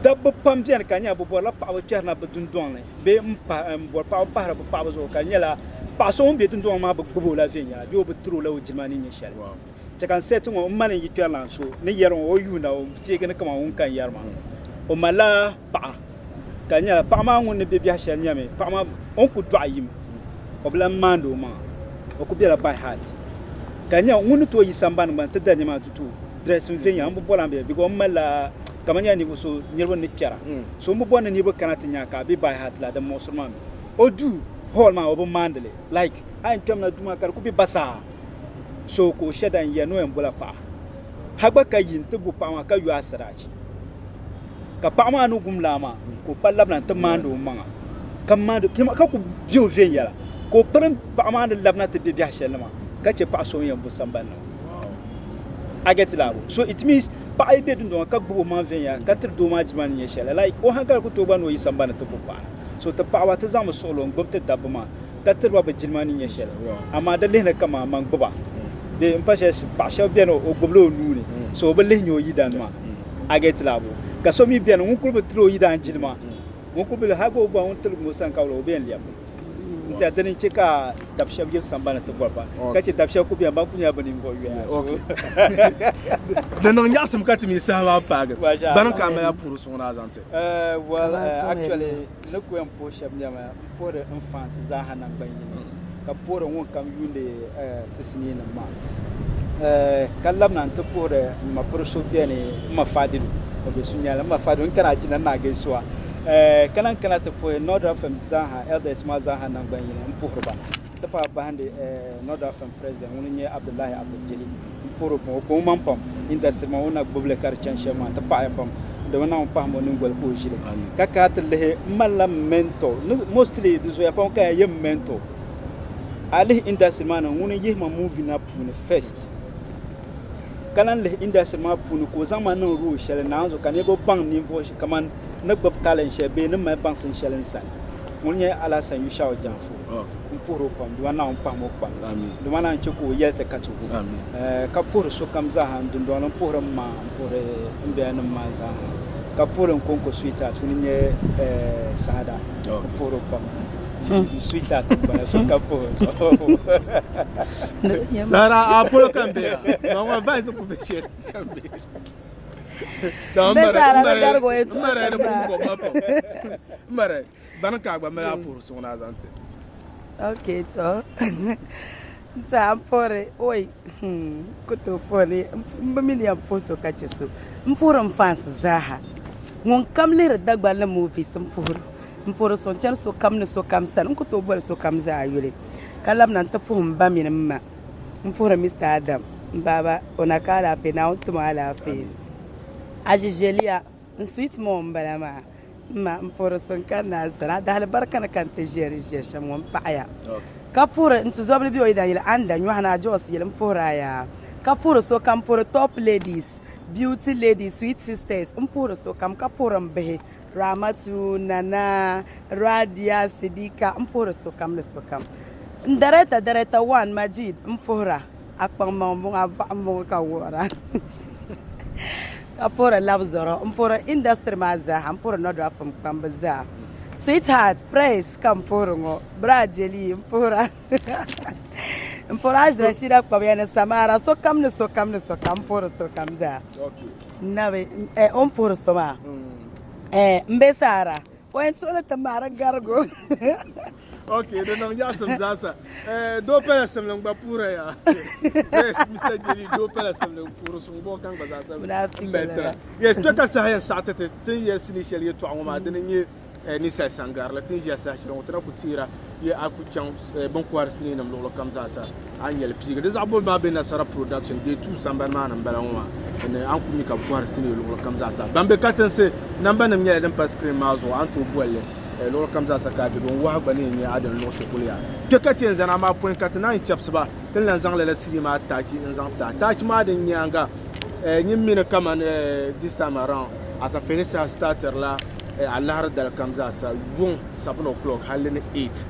Dabba pam beni ka di nyɛla bɛ bɔrila paɣaba kpɛrina bɛ dundɔŋ ni bee m-bɔri paɣaba pahiri bɛ paɣaba zuɣu ka di nyɛla paɣa so ŋun be dundɔŋ maa bi gbubi o la viɛnyɛla bee o bi tiri o la o jilima ni nyɛ shɛli. Chɛ ka n sayi ti ŋɔ m ma ni yi kpɛrilan so ni yɛri ŋɔ o yuunda o teegi ni kaman ŋun ka n yɛri maa o malila paɣa ka di nyɛla paɣa maa ŋun ni be biɛhi shɛli nyɛmi paɣa maa o ni ku dɔɣi yim o bi lan maandi o maŋa o ku bela by heart ka di nyɛla ŋun ni tooi yi sambani gba nti dali nimaani ti tooi dressing viɛnyɛla m bi bɔri a ni be because m malila kamani nyɛla ninvuɣ so niriba ni kpɛra so m bi bɔri ni niriba kana ti nya ka a be by heart la din muɣisiri ma mi o duu hall maa o bi maandi li like a yɛn kpɛmina duu maa ka di ku be basaa so ka o shɛda n-yɛli ni o yɛn bola paɣa ha gba ka yi nti bo paɣa maa ka yo asiraachi ka paɣa maa ni gum laa maa ka o pa labina nti maandi o maŋa ka maandi ka ku be o viɛnyɛla ka o pirim paɣa maa ni labina ti be biɛhi shɛli ni maa ka che paɣa so o ni yɛn bo sambani ni maa a get laabu so it means paɣa yi be dundɔŋ ka gbubi o maŋ viɛnyɛla ka tiri doo maa jilima ni nyɛ shɛli like o hankali ku tooi gba ni o yi sambani ti bo paɣa na so ti paɣaba ti zaŋmi suɣulo n-gbubi ti dabba maa ka tiri ba bɛ jilima ni nyɛ shɛli. Amaa di lihi ni kaman man gbuba bee m-pa shɛli paɣ shɛba beni o gbubila o nuu ni, so o bi lihi nya o yidan maa. A get laabu? Ka so mi beni ŋun kuli bi tiri o yidan jilima, ŋun kuli bi lihi hal gba o gba ŋun tiligi o sani ka wula o bi yɛn lɛbi li. N tɛha dini n-chɛ ka dab shɛba yiri sambani ti gɔri ba, ka chɛ dab shɛba kuli beni ban kuli nyɛla bɛ ninvuɣ yoya. Di niŋ nyaɣisim ka ti mi saha maa paagi. Bani ka a mali a puhiri suŋ ni a zaŋ ti? Well, actually, ni ku yɛn puhi shɛba nyɛmi m puhiri n fans zaaha naŋgban yini ka puhiri ŋun kam yuundi ti sinii nim maa ka labina n ti puhiri n ma piri so beni n ma Fadilu o be Sunyani n ma Fadilu n kana a jina n na gaisuwa ka lan kana ti puhi Northern FM zaaha elders maa zaaha naŋgban yini n puhiri ba ti paai bahindi Northern FM president ŋuni n-nyɛ Abdullahi Abdul M puhiri o pam, o kpa o maŋ pam industry maa o ni na gbubi li ka di chani shɛm maa nti paɣiya pam dama Naawuni pahim o niŋgoli ka o ʒili ka kana ti lihi m malila mentor ni mostly di zooya pam ka yɛn yɛ mentor a lihi industry maa ni ŋuni n-yihi ma movie na puuni first ka lan lihi industry maa puuni ka o zaŋ ma niŋ role shɛli naanzu ka niriba baŋ ninvuɣ kaman ni gbubi talent shɛli bee ni mali baŋsim shɛli n sani ŋuni nyɛ Alhassan Yushau Janfu. N puhiri o pam dama Naawuni pahim o kpam dama naan chɛ ka o yɛli ti ka ti wum ka puhiri sokam zaaha n dundɔŋ ni m puhiri m ma m puhiri m biɛyanim maa zaaha ka puhiri n kɔŋko sweetheart ŋuni n-nyɛ Saada m puhiri o pam n sweetheart m-bala so ka puhiri o. Saada a polo ka m be ya ma ŋɔ advice ni ku be shɛli ka m be. Bɛ Saada ni darigi o yɛltɔɣa M mari Bani ka a gba mali a puhiri suŋ ni a zaŋ ti. Ok to n tiɛha n puhiri oi hmm, ku tooi puhiri n bi mi ni yɛn puhi so ka chɛ so n puhiri n fans zaaha ŋun kam lihiri Dagbanli movies n puhiri n puhiri so n chɛni sokam ni sokam sani n ku tooi boli sokam zaa yuli ka labina n ti puhi n ba mini n ma n puhiri Mr Adam n baaba o na ka alaafee Naawuni timo alaafee a ʒiʒeliya N sweet mom n bala maa n ma n puhiri suŋ ka naa sani a dahali barika ni ka n ti ʒiya di ʒiya shɛm ŋɔ n paɣiya ka puhiri n tizɔbili bɛ o yidan yili Anda nyɔhi ni a Jos yili n puhiri a yaa ka puhiri sokam n puhiri top ladies beauty ladies sweet sisters n puhiri sokam ka puhiri n bihi Ramatu Nana Radia Sidika n puhiri sokam ni sokam. N director, director one, Majid, m puhira a kpaŋmaŋ m-bɔŋɔ, a bɔɣu m-bɔŋɔ ka n wuhira ka puhiri Labzɔro, m puhiri industry maa zaaha, m puhiri Nɔdɔafim kpamba zaa. Sweetheart, Praise ka m puhiri ŋɔ, Bra Jeli m puhira m puhiri Aji Rashida Kpabiya ni Samara, sokam ni sokam ni sokam, m puhiri sokam zaa. Nabi, o ni puhiri so maa, m be Saara. O yɛn tuɣili ti maari garigu. Ok, di niŋ yaɣisim zaasa. Eh, doo pala simli n gba puhira ya. Yes, Mr. Jelly, doo pala simli n puhiri suŋ bɔ kan gba zaasa Munafiki m mali lala. tira. Yes, kpe ka saha yɛn saɣi ti ti tin yɛli sinii shɛli yɛltɔɣa ŋɔ maa dini n-nyɛ eh, ninsal sangarili. Ti ni ʒiya saha shɛli ŋɔ ti na ku teera ye a ku chaŋ eh, bini kɔhiri sinii nim luɣili kam zaasa a ni nyɛli piigi. Di zaɣ bɔbili maa be Nasara Production bee tuu sambani maa ni m-bala ŋɔ maa ni a ni ku mi ka bɛ kɔhiri sinii luɣili kam zaasa. Ban be katinsi namba nim nyɛla din pa screen maa zuɣu a ni tooi boli li eh, luɣili kam zaasa ka a be bin wahu gba ni yɛn nyɛ a dini luɣ shɛli polo yaa. Kpe ka ti yɛn zani amaa pɔi ka ti naan chɛbisi ba ti ni lan zaŋ lala sinii maa taachi n-zaŋ ti a. Taachi maa din nyaaŋa eh, nyin mi ni kaman eh, this time around Asafeeni saha startirila eh, alahiri dali kam zaasa yuŋ 7 o'clock hali ni 8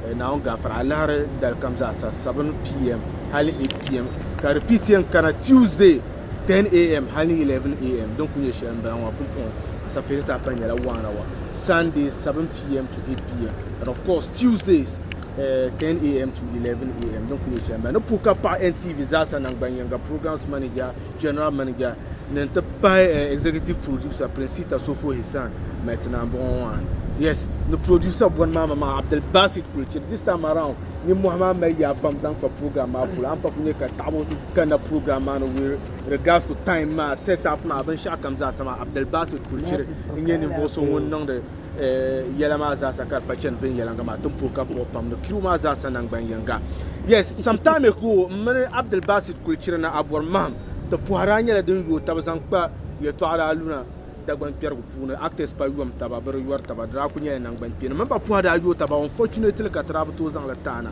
eh, Naawuni gaafara alahiri dali kam zaasa 7 pm hali 8 pm ka repeat yɛn kana Tuesday 10 am hali ni 11 am din ku nyɛ shɛli n bala ŋɔ pumpɔŋɔ Asafeeni saha pa nyɛla 1 hour Sunday 7 pm to 8 pm and of course Tuesdays eh, 10 am to 11 am din ku nyɛ shɛli n bala ni puhi ka paɣi NTV zaasa nangban yinga programs manager general manager ni n ti pahi eh, executive producer Princita Sofo Hisan Mɛtina n bɔŋɔ maa yes ni producer bɔni maa maa Abdulbasit Kulchiri this time around nimmohi maa mali yaa pam zaŋ kpa program maa polo a ni pa ku nyɛ ka taɣibu kanna program maa ni with regards to time maa set up maa binshɛɣu kam zaasa maa Abdulbasit Kulchiri n nyɛ ninvuɣu so ŋun niŋdi eh, yɛla maa zaasa ka di pa chani viɛnyɛliŋga maa ti ni puhi ka buɣi pam ni crew maa zaasa nangban yinga yes some time ago m mini Abdulbasit Kulchiri ni Abɔri Maham Ti puhi daa nyɛla din yooi taba zaŋ kpa yɛltɔɣa daa luna Dagbaŋ kpɛrigu puuni. Actors pa yom taba, bɛ di yɔri taba, di daa kuli nyɛla nangban kpeeni. Mini ba puhi daa yooi taba, unfortunately ka ti daa bi tooi zaŋ li taai na.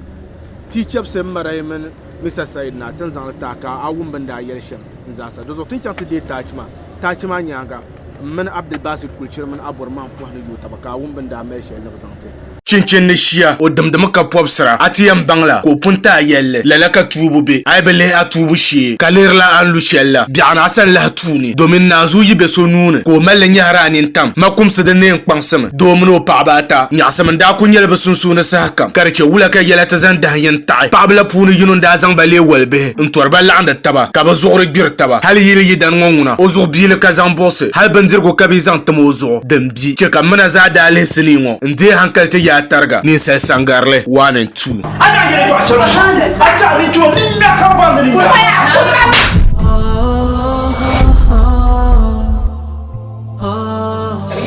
Ti chɛbisi m marayi mini Mr. Said naa ti ni zaŋ li taai ka a wum bɛ ni daa yɛli shɛm n zaasa. Di zuɣu ti ni chaŋ ti deei taachi maa. Taachi maa nyaaŋa, m mini Abdulbasit Kulchiri mini Abɔri Maham puhi ni yooi taba ka a wum bɛ ni daa mali shɛli ni bɛ zaŋ ti. Chinchin ni shia, o dimdimi ka pɔbisira, a ti yɛn baŋ la ka o pun ti a yɛlli. Lala ka tuubu be. A yi bi lihi a tuubu shee, ka lihirila a ni lu shɛli la, biɛɣuni a sani lahi tuuni, domin naanzuu yi be so nuu ni ka o mali li nyɛhiri a nintam. Ma kumsi di neen kpaŋsimi. Doo mini o paɣiba ata, nyaɣisim n-daa kul nyɛli bɛ sunsuuni sahakam, ka di chɛ wula ka yɛla ti zani dahin yini taɣi. Paɣiba la puuni yino n-daa zaŋ ba leei walibihi n-tɔri ba laɣindi taba, ka bɛ zuɣuri gbiri taba. Hal yili yidana ŋɔ ŋuna, o zuɣu biili ka zaŋ buɣisi, hal bindirigu ka bɛ yi zaŋ tim o zuɣu. Din bi chɛ ka m mina zaa daa lihi sinii ŋɔ n-deei hankali ti yaai tariga ninsal sangarili 1 and 2.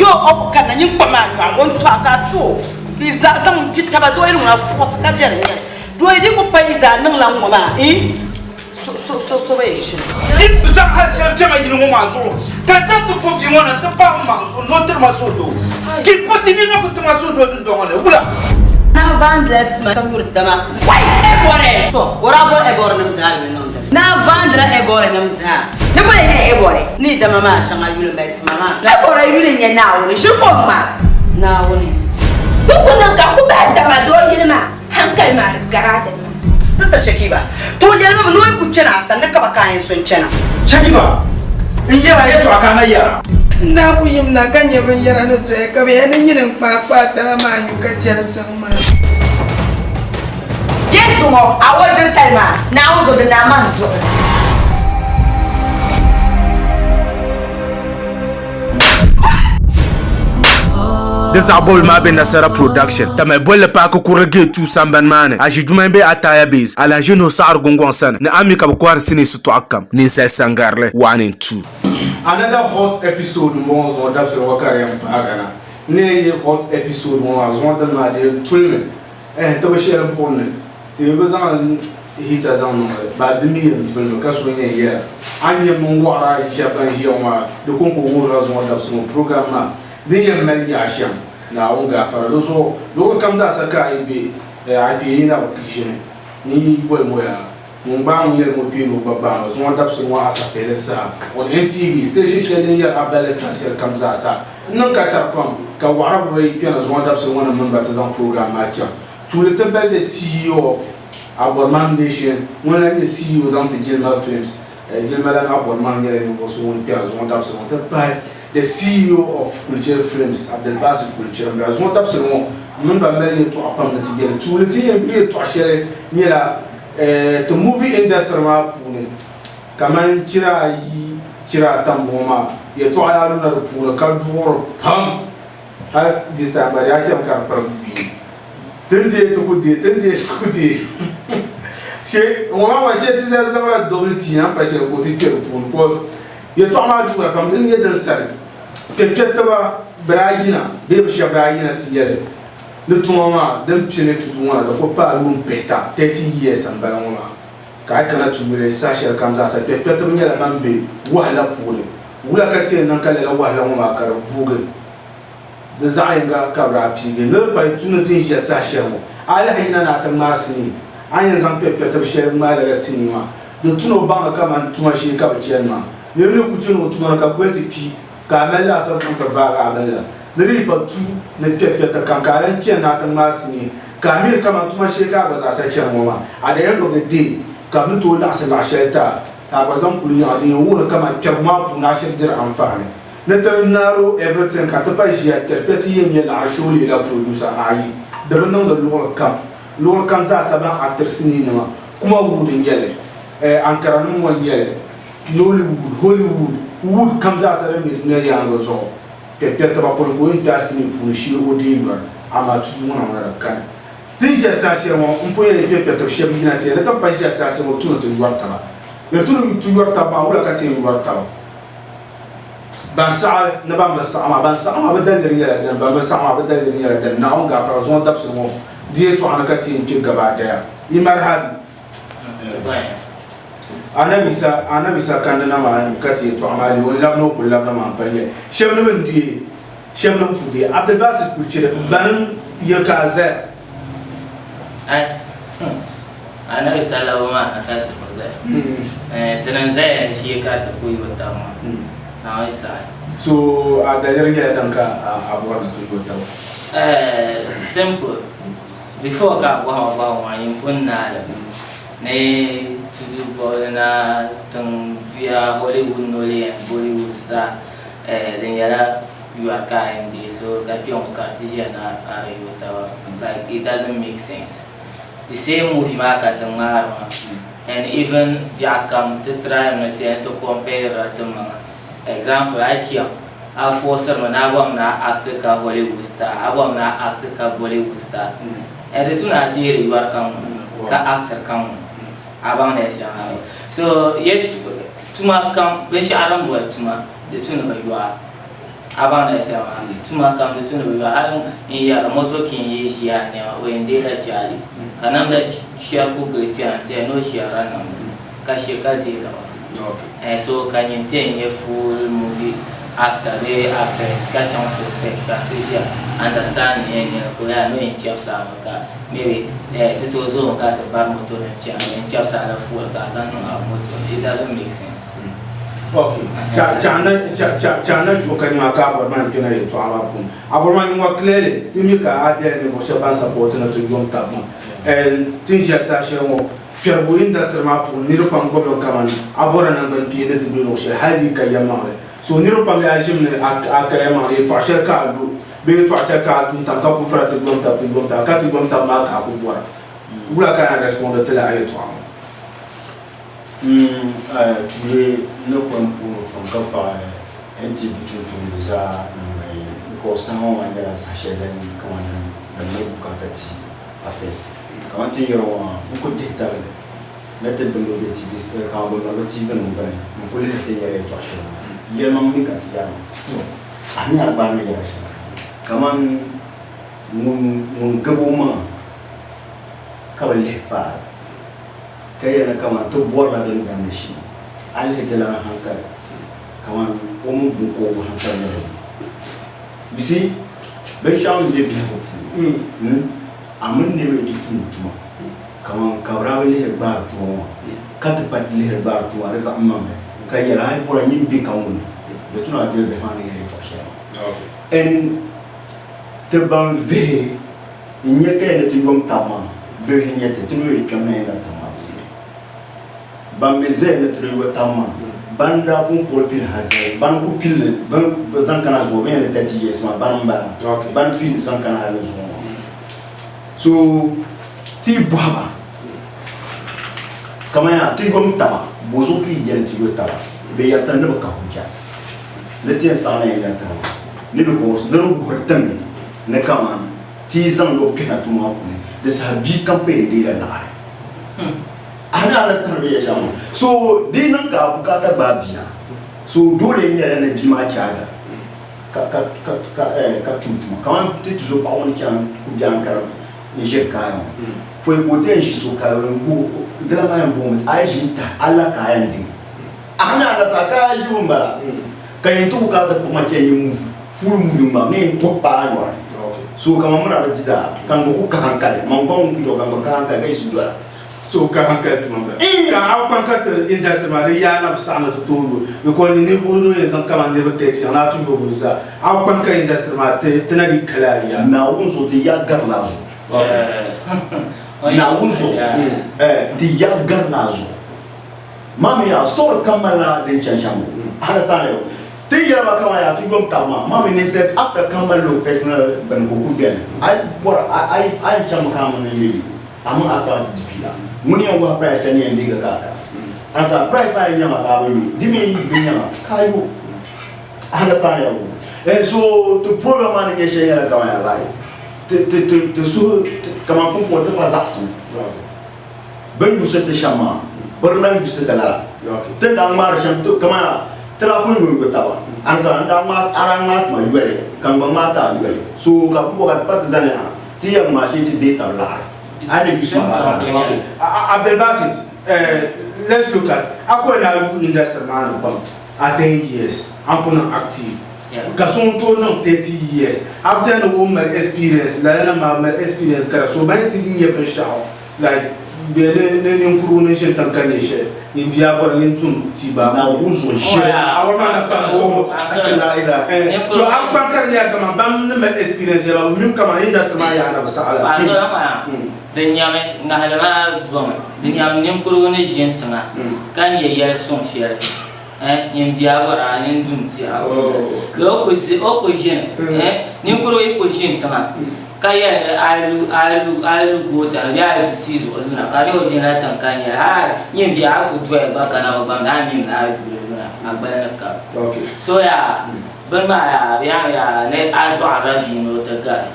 Yo o ku kanna nyin kpam a nyɔɣu ŋɔ n-tɔɣi ka a ti o ka yi zaa zaŋ di taba dooyi ŋuna fuɣisi ka biɛri n-nyɛli dooyi di ku pa yi zaa niŋla ŋ-ŋɔ maa ii. So so so so bɛ yɛn ʒini. Yi bi zaŋ hali shɛli bɛ ma yili ŋɔ maa zuɣu ka n chaŋ ti po bia ŋɔ na nti paai m maŋ zuɣu ni o tiri ma suhudoo. Ki po ti nina ku ti ma suhudoo dundɔŋ ŋɔ ni wula? Naa vaandila tima ka nyuri dama. Wai! Ɛbɔre! To, o daa boli Ɛbɔrenim zaa di ni niŋ dini. Naa vaandila Ɛbɔrenim zaa. Ni boli n-nyɛ Ɛbɔre? Ni dama maa shɛŋa yuli mali tima maa. Ɛbɔre yuli n-nyɛ Naawuni. Ʒiri ka o ŋma. Naawuni. Di ku niŋ ka ku bahi dama doo yili maa. Hankali maa di gari a dini maa. Sista Shakiba, to o yɛlimi mi ni o yi ku kpɛna a sani ni ka ba ka a yɛn so n-kpɛna. Shakiba, N yɛra yɛtɔɣa ka a na yɛra. N daa ku yimna ka nya binyɛra ni doya ka bɛ yɛli ni nyini n-kpaai kpaai taba maa nyu ka chɛ di sɔŋ maa. Yesu ŋɔ, a o jintali maa, Naawuni zo di naa maa zuɣu ni. Di zaɣ bɔbili maa be Nasara Production, Tamale bolli paaki kurili gate 2 sambani maa ni, Aʒi Jumai be Ataya Base, Alhaji Nuhu Saɣiri Gungɔŋ sani ni a mi ka bɛ kɔhiri sinii sitɔɣu kam, Ninsali Sangarili 1 and 2. Another hot episode m-bɔŋɔ zuŋɔ dabisili ŋɔ ka di yɛn paagi na. N ni yɛn yi hot episode ŋɔ maa zuŋɔ dini maa di yɛn tulimi eh tibi shɛli buɣim ni Ti bi zaŋ hita zaŋ niŋ li, ba di mi yɛn tulimi ka so yɛn yɛra, A ni nyɛ mini wɔɣira ayi shɛba ban ʒiya ŋɔ maa, di kɔŋko wuhirila zuŋɔ dabisi ŋɔ program maa din yɛn mali yaa shɛm. Naawuni gaafara di zuɣu. Luɣili kam zaasa ka a yi be, a kpee yi na bi ʒini ni yi boli ŋɔ yaa. Ŋun gbaai ŋun yɛli ŋɔ kpee ni o gba gbaami zuŋɔ dabisili ŋɔ asafihili saha on NTV station shɛli din yɛri a balli saha shɛli kam zaasa. N niŋ ka tari pam ka wɔɣira bibayi kpɛna zuŋɔ dabisili ŋɔ ni mini ba ti zaŋ program maa chaŋ. Tuuli ti mali the CEO of Aboriman Nation, ŋuni n-lahi nyɛ CEO zaŋ ti Jilima Films. Jilima lan Aboriman nyɛla ninvuɣ so ŋun kpɛri zuŋɔ dabisili ŋɔ nti pahi the CEO of Kulichiri Films, Abdulbasit Kulichiri m-bala. Zuŋɔ dabisili ŋɔ m mini ba mali yɛltɔɣa pam ni ti yɛli. Tuuli ti yɛn yuli yɛltɔɣa shɛli nyɛla ti movie industry maa puuni kamani chira ayi chira ata m-bɔŋɔ maa yɛltɔɣa daa luna di puuni ka duɣiri pam. Hali this time gba di yaa chɛmi ka di piri buyi. Ti ni deei ti ku deei, ti ni deei ti ku deei. She ŋɔ maa gba she ti zali zaŋla dobili tia na m-pa shɛli ka o ti kpe di puuni cause yɛltɔɣa maa duɣira pam di ni nyɛ din sali kpɛrikpɛritiba bɛ daa yina bee bɛ shɛba daa yina ti yɛli ni tuma maa din pili tudu ŋɔ na di kuli paai yuun pihita, 30 years, m-bala ŋɔ maa ka a yi kana ti yuli saha shɛli kam zaasa kpɛrikpɛritiba nyɛla ban be wahala puuni. Wula ka ti yɛn niŋ ka lala wahala ŋɔ maa ka di vuugi? Di zaɣ yinga ka bɛ daa piigi ni di pahi tu ni ti ni ʒiya saha shɛli ŋɔ. A lahi yina ni a ti ŋmaai sinii, a ni yɛn zaŋ kpɛrikpɛritibu shɛli ŋmaai lala sinii maa, di tu ni o baŋ li kamani tuma shee ka bɛ chani maa. Niriba ni ku chani o tuma ni ka goli ti kpi ka a mali laasabu zaŋ ti vaagi a bini la. Ni di yi pa tu ni kpɛrikpɛriti kam ka a lahi chani ni a ti ŋmaai sinii ka a miri kamani tuma shee ka a gba zaasa chani ŋɔ maa, at the end of the day ka bɛ ni tooi laɣisi laɣ shɛli ti a. Ka a gba zaŋ kuli yaɣa din yɛn wuhiri kaman kpɛbu maa puuni a shiri diri anfaani. Ni ti narrow everything ka ti pa ʒiya kpɛri kpɛri ti yɛn nyɛ laɣiri show leela producer ayi di bi niŋdi luɣili kam. Luɣili kam zaasa ban actiri sinii nima Kumawood n nyɛli, eh Ankara nim ŋɔ n nyɛli, Nollywood, Hollywood, wood kam zaasa din be dunia yaangi zuɣu kpɛri kpɛri tiba pɔi ka o yɛn kpe a sinii puuni shee o deei yɔri amaa tudu ŋɔ na ŋuna di kani. Ti ni ʒiya saha shɛli ŋɔ, m pun yɛli kpɛrikpɛritiba shɛba yina ti ya ni ti ni pa ʒiya saha shɛli ŋɔ, ti ni ti yɔri taba. Di ti ni ti yɔri taba maa, wula ka ti yɛn yɔri taba? Ban saɣi ni ban bi saɣi maa, ban saɣi maa bɛ daliri nyɛla dini, ban bi saɣi maa bɛ daliri nyɛla dini. Naawuni gaafara zuŋɔ dabisili ŋɔ, di yɛltɔɣa ni ka ti yɛn kpe gabaadaya. Yi marhabi. Anabi Isa, Anabi Isa kandi na maa ka ti yɛltɔɣa maa leei o ni labina o kuli labina maa m-pali yɛli shɛba ni bɛ ni deei Shɛba ni ku deei Abdulbasit kuli chɛ banim ya ka a zaya. Ai, hmm, Anabi sallabu maa na ka ti ku zaya. Eh, ti ni zaya ni shee ka ti ku yo taba maa. Naawuni saɣi. So a daliri nyɛla din ka a bɔri ni ti yo taba? Eh, simple. Before ka a bɔhima bɔhigu maa, nyin pun naai li ni tudu bɔbili na tiŋ duya Hollywood, Nolly and Bollywood zaa. Eh, di nyɛla yɔri ka a yɛn deei so ka kpe ŋɔ ka ti ʒiya ni a di yo taba. Like it doesn't make sense. The same movie maa ka ti ŋmaari maa and even biɛɣu kam ti try mi ti yɛn ti compare la ti maŋa. Example, a yi chaŋ a forciri mi ni a bɔri ni a act ka Hollywood star, a bɔri ni a act ka Bollywood star. Eh, di tu ni a deeri yɔri kam ŋɔ ka actiri kam ŋɔ. A baŋdi ya shɛŋa. So, yɛ Tuma kam, binshɛɣu din boli tuma, di tu ni bɛ yo a. A baŋ di shɛm maa? Tuma kam, di tu ni bɛ yo a. Hali n yɛri moto king yi ʒiya a nɛma, o yɛn deela chaali. Ka namda shɛri ku gili kpɛna n-ti ya ni o shɛrila namda ka she ka deei liɣiri. Eh, so ka nyin ti yɛn nyɛ full movie actor bee actress ka chaŋ so set ka ti ʒiya understanding yɛn nyɛli ka o yaa ni o yɛn chɛbisi a mi ka maybe eh, ti tooi zoomi ka ti bari moto ni n-chani o yɛn chɛbisi a la fuel ka a zaŋ niŋ a moto ni it doesn't make sense. Ok, chaŋ na chuɣu ka nyɛ ka a bɔri ma n kpɛna yɛltɔɣa maa puuni. A bɔri ma nyɛ ŋɔ clearly ti mi ka a bela ninvuɣ shɛba ban support ni ti yom taba maa. And ti ni ʒiya saha shɛli ŋɔ kpɛrigu industry maa puuni niriba pam gbubimi kamani a bɔri naŋgban kpeeni ni ti be luɣ shɛli hali di yi ka yɛlimaŋli. So niriba pam yaa ʒimi ni a ka yɛlimaŋli yɛltɔɣa shɛli ka a lu bee yɛltɔɣa shɛli ka a du n-tam ka ku fira ti yom taba ti yom taba ka ti yom taba maa ka a ku bɔra. Wula ka a yɛn respond ti lala yɛltɔɣa ŋɔ? Tuuli n ni kɔŋ puhiri pam ka paɣi NTV tumtumdiba zaa naŋgban yini because saha ŋɔ maa nyɛla saha shɛli din kamani din mali bukaata ti artist. Kamani ti ni yɛri ŋɔ maa n ku dihi tabili ni ti dimba be TV kamani bɛ mali bɛ TV nim gbuni n ku lihiri ti ni yɛri yɛltɔɣa shɛli maa yɛlimaŋli mi ka ti yɛri maa. A mi a gbaai mi yɛla shɛli kamani ŋun gabi o maŋa ka bi lihi paai ka yɛli ni kaman ti bɔrila din damdi shee, a lihi di lana hankali kaman o mini biŋkɔbigu hankali nyɛla yini. You see, binshɛɣu m-be biɛhigu puuni, a mini niriba yi ti tumdi tuma, kaman ka bɛ daa bi lihiri gbaari tuma ŋɔ, ka ti pa lihiri gbaari tuma di zaɣ maŋli, ka yɛli a yi bɔra nyin be ka ŋuni, di tu ni a doli bihi maa ni yɛli yɛltɔɣ shɛli maa. And ti ban vihi. N-nya ka ya ni ti yom tab maa, bihi n-nyɛ ti, ti ni yoli kpɛm na industry maa puuni. Ban mi zaya ni ti di yo tab maa, ban daa pun kpuɣi pili ha zali, ban ku pili li zaŋ kana zuɣu, bɛ ni yɛli ni 30 years maa, bana m-bala, ban pili zaŋ kana hali ni zuɣu ŋɔ. So ti yi bɔhi ba, kaman yaa ti yom taba, bɔzuɣu ka yi je ni ti yo taba? Bɛ yɛri ti ni bɛ ka hujja ni ti yɛn saɣi na industry maa ni because di ni wuhiri ti mi ni kaman ti yi zaŋ yo kpɛhina tuma maa puuni, di saha bia kam pa yɛn deela laɣiri. A ni understand bɛ yɛli shɛm maa? So di yi niŋ ka a bukaata gbaai bia, so dole n-nyɛla ni bia maa chaaga ka ka ka ka eh ka tum tuma. Kaman ti tuzo paɣa ŋɔ ni chaŋ ku be Ankara n-ʒiri kaaya ŋɔ, pɔi ka o ti yɛn ʒi so ka o yɛn guhi o, dila maa yɛn booni mi, a yi ʒi n-tahi a la ka a yɛn deei. A ni understand ka a ʒibu m-bala ka yɛn ti bukaata kpuɣi ma chani movie, full movie m-bala ni yɛn tuhi paai a nyɔri. So kaman mini a bi di daa ka n gba ku ka hankali, man gba ŋun ku chɛ o ka n gba ka hankali ka yiɣisi dola. So ka hankali tuma m-bala. Ka a kpaŋ ka ti industry maa di yaa na bi saɣim ni ti tooi yo because ni ninvuɣ yino yɛn zaŋ kaman niriba 30 ni a ti yo bɛ zaa. A kpaŋ ka industry maa ti na dii kali a yaa. Naawuni zuɣu ti yaa garila a zuɣu. Naawuni zuɣu ti yaa garila a zuɣu. Maa mi yaa story kam malila din chani shɛm o. Understand yo? Ti yɛli ba kaman yaa ti yom taba maa, maa mi ninsal actor kam malila o personal bini ka o kuli beni. A yi bɔri a yi chaŋmi ka a mini maybe a mini actor maa ti di fiila. Ŋuni yɛn wahi price shɛli ni yɛn deegi ka a ka. Understand? Price maa yi nyama ka a bi yo, di mi yi bi nyama ka a yo. Understand yo? And so ti problem maa ni nyɛ shɛli nyɛla kaman yaa like ti ti ti ti suhu kaman pumpɔŋɔ ti pa zaɣisimi. Bɛ ni yuusi ti shɛm maa, bɛ di lan yuusi ti lala. Ti ni daa ŋmaari shɛm kaman ti daa pun yonyɔ taba, a ni zaŋ n daa ŋmaai a daa ŋmaai ti ma yoli, ka n gba ŋmaai ti a yoli. So ka pumpɔŋɔ ka ti pa ti zani ha, ti yɛn ŋmaai shee ti deei tab laɣiri. A ni yuusi ma baa ka. Abdulbasit, let's look at a kuli daa yu industry maa ni pam a 10 years, a ni kuli niŋ active. Ka so ŋun tooi niŋ 30 years, a bi tɛhi ni o mali experience lala nim maa mali experience kara so mali ti nya binshɛɣu like bɛ ni ni ninkurigu ni ʒini tiŋ ka nya shɛli nyin bia bɔri nyin tum ti ba Naawuni zuɣu ʒiri a wari maa na fahim so la ilaha so a kpaŋ ka di nyɛla kaman ban ni mali experience shɛli maa bɛ mi kaman industry maa yaa na bi saɣi la. Paɣa so maa di nyami ŋahili maa domi di nyami ninkurigu ni ʒini tiŋa ka nya yɛli suŋ shɛli Eh, nyin bia bɔra a nyin dum ti a o ku zi o ku ʒini eh, ninkurigu yi ku ʒini tiŋa ka yɛli ni a lu a lu a lu goota ni bee a du tia zuɣu luna ka di o ʒinila tiŋ ka nyɛli hali nyin bia a ku doya gba ka na bi baŋdi a mi ni a du luna a gbali ni kabi so yaa bini maa yaa bɛ yaa yaa ni a dɔɣirila bia ni o ti gari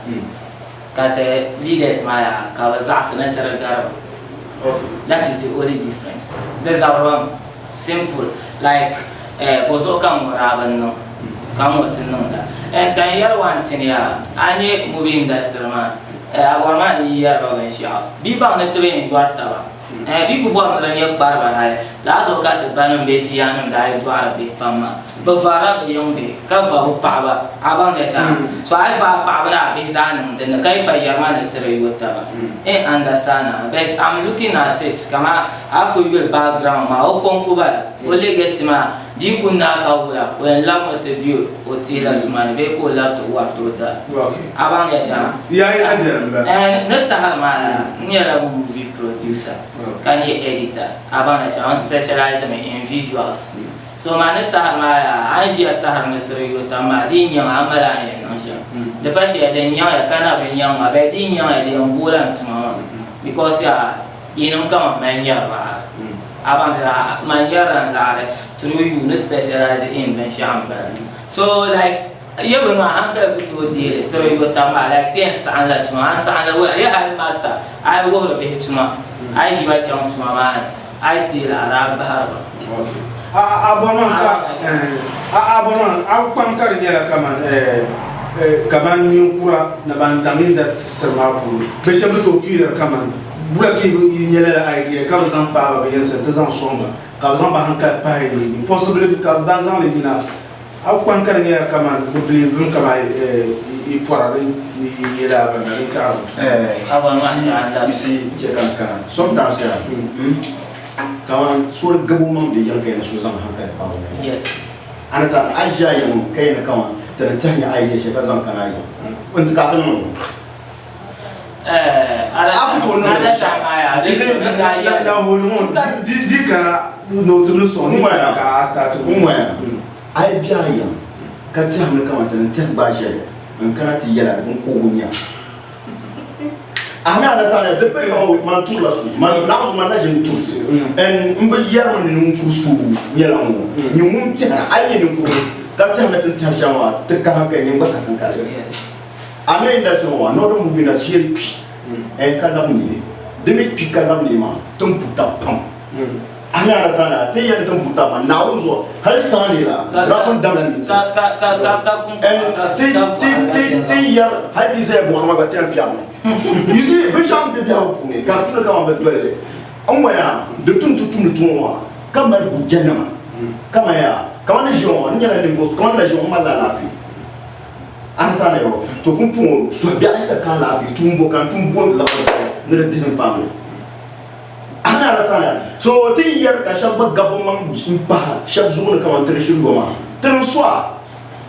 ka ti leaders maa yaa ka bi zaɣisi ni ti di gari ba that is the only difference di zabiri Simple like eh bɔzuɣu ka n ŋɔ daa bi niŋ ka n ŋɔ ti niŋda and ka n yɛri one thing yaa a nyɛ movie industry maa eh a bɔri maa ni yi yɛri ba binshɛɣu bɛ baŋ ni ti bi yɛn yɔri taba eh bɛ ku bɔri ni di nyɛ kpariba hali lala zuɣu ka ti banim bee ti yaannim daa yi dɔɣiri bihi pam maa bɛ varila bɛ yiŋ bihi ka va bɛ paɣaba a baŋ di zaa so a yi va a paɣaba ni a bihi zaa niŋ dinni ka yi pa yɛri ma ni ti di yo taba n understand a but I'm looking at it kaman A ku yuli background maa o kɔŋko bala, o legacy maa di yi ku naai ka wula, o yɛn labimi ti be o tihila tuma ni bee ka o labi ti wari ti o daa. A baŋ ya shɛŋa? Ɛɛn, ni tahiri maa la, n nyɛla movie producer ka nyɛ editor. A baŋ ya shɛŋa? N specialize mi in visuals. So maa ni tahiri maa yaa, a ni ʒiya tahiri ni ti di yo tam maa, di yi nyaŋ a, a mali a ni yɛn niŋ shɛm. Di pa shɛli din nyaŋya ka na bi nyaŋ ma bee di yi nyaŋya di yɛn booi la n tuma maa because yaa Yinim kaman mali nyari laɣiri. A baŋ ni man nyarila n laɣiri through you ni specialize in binshɛɣu m-bala. So like yi bini maa hankali ku tooi deei li tiri yo tam maa like ti yɛn saɣim la tuma a ni saɣim la wula yi hali master a yi wuhiri bihi tuma a yi ʒi ba chaŋ tuma maa ni a yi deei laɣiri a bahiri ba. A bɔri maa ka a bɔri maa a kpaŋ ka di nyɛla kaman kaman ninkura ni ban daŋ industry maa puuni bɛ shɛba ni tooi fiiliri kaman Wula ka yi nya lala idea ka bɛ zaŋ paai ba bɛ yinsi nti zaŋ sɔŋ ba ka bɛ zaŋ ba hankali pahi yi possibly ka bɛ ban zaŋ li yina a kpaŋ ka di nyɛla kaman bɛ believe kaman yi pɔra din yi yɛla bɛ na din taɣiri You see, chɛ ka n kana sometimes yaa kaman soli gabu maŋ bɛ yiŋ ka yi ni so zaŋ hankali paai o naba. Yes. Understand? A yi ʒi a yiŋ ka yi ni kaman ti ni tɛhi nya idea shɛli ka zaŋ kana a yiŋ n ti ka a ti niŋ li. A ku tooi niŋdi binshɛɣu. La hooli ŋɔ di kana ni o tibili sɔŋ ni ka a start N ŋɔya a yi be a yiŋ ka tɛhimi kaman ti ni tɛhi gbaai shɛli n kana ti yɛla ni binkɔbigu nya a mi understand di pili kaman man turila so man naɣ man na ʒini turi so and n bi yɛrimi ni ninkuri so nyɛla ŋɔ nyɛ ŋun tɛhira a yi nyɛ ninkurigu ka tɛhimi ti ni tɛhiri shɛm maa ti ka hankali nyini gba ka hankali a mi industry ŋɔ maa northern movie industry shee di kpi and ka labi neei di mi kpi ka labi neei maa ti ni pu tab pam A mi understand a ti yɛli din buta ma Naawuni zuɣu hali saŋa ni la di pun damla mini ti and ti ti ti ti yɛri hali ti zaya buɣiri ma gba ti yɛn fiɛbimi you see binshɛɣu m-be biɛhigu puuni ka di tuni kaman bɛ doli li n ŋɔya di tuni ti tumdi tuma maa ka mali hujjanima kaman yaa kaman ni ʒiya ŋɔ n nyɛla ninvuɣ so kaman ni na ʒiya ŋɔ m malila alaafee understand yo to pumpɔŋɔ suhubiɛɣu yisa ka alaafee tuun bo ka n tum booni laɣiri zuɣu ni di dihi n family. A ni understand So ti yi yɛri ka shɛba gba gabi bɛ maŋ m-pahi shɛba zuɣu ni kaman ti di shiri yoma. Ti ni su a,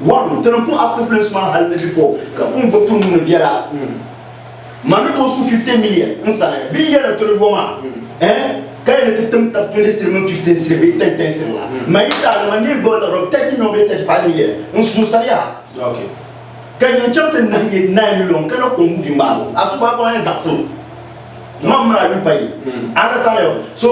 one, ti ni pun active films maa hali ni before ka pun gbubi ti nuu ni biɛla. Man ni tooi su 50 million n sani bɛ yi yɛri ni ti di yoma eh ka yɛli ni ti tim tab 20 siri mini 15 siri bee 10 10 siri la. Man yi taai ni man ni gbubi liɣiri 30 million bee 35 million n su n sani yaha. Ka nyin chaŋ ti nahi nyɛ 9 million ka na kɔŋ movie ŋmaabu a su gbaai kɔŋ yɛn zaɣisi o. Man mini a yu pa yi. Understand yo? So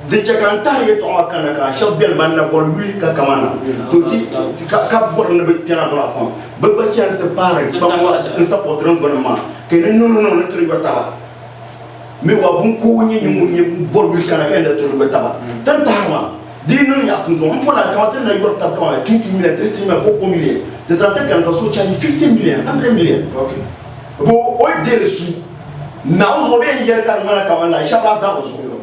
din chɛ ka n tahiri yɛtɔɣa maa kanna ka shɛba beni ban na bɔri yuli ka kamana to ti ka bɔri ni bɛ kpɛna bɔra pam bɛ gba chani ti paari kpam n supportiri n gɔnim maa ka ni no no no ni tiri yɔ taba mi wa bunkoo nyɛ nyɛ ŋun nyɛ bɔri yuli kana ka yɛn tiri yɔ taba tin tahiri maa di yi niŋ nyaɣisim zuɣu m pɔna kama ti ni na yɔri tab kama 2 2 million 3 3 million 4 4 million di zaŋ ti kani ka so chaji 50 million 100 million bo o yi deeli su Naawuni zuɣu bɛ yɛn yɛli ka di ŋmana kaman la shɛba daa zaŋ o zuɣu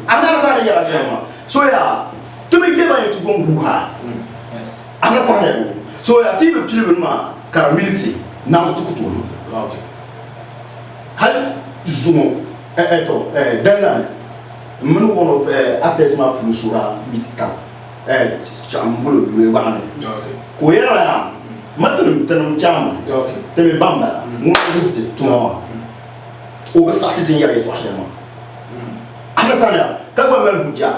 a ni daa zaŋ yɛla shɛli maa so yaa ti bi yɛli ba yɛn ti gom huuhaa a ni zaŋ yɛli so yaa ti yi bi pili bini maa ka di milisi Naawuni ti ku tooi niŋ hali zuŋɔ to dali n mini one of actors maa puuni so daa meet tab chaŋ m boli o yuli gbaɣani ka o yɛli ma yaa ma tinim chaŋmi ti mi ban bala ŋun wuhi ti tuma maa o bi saɣi ti ti ni yɛri yɛltɔɣa shɛli maa understand ya ka gba mali hujja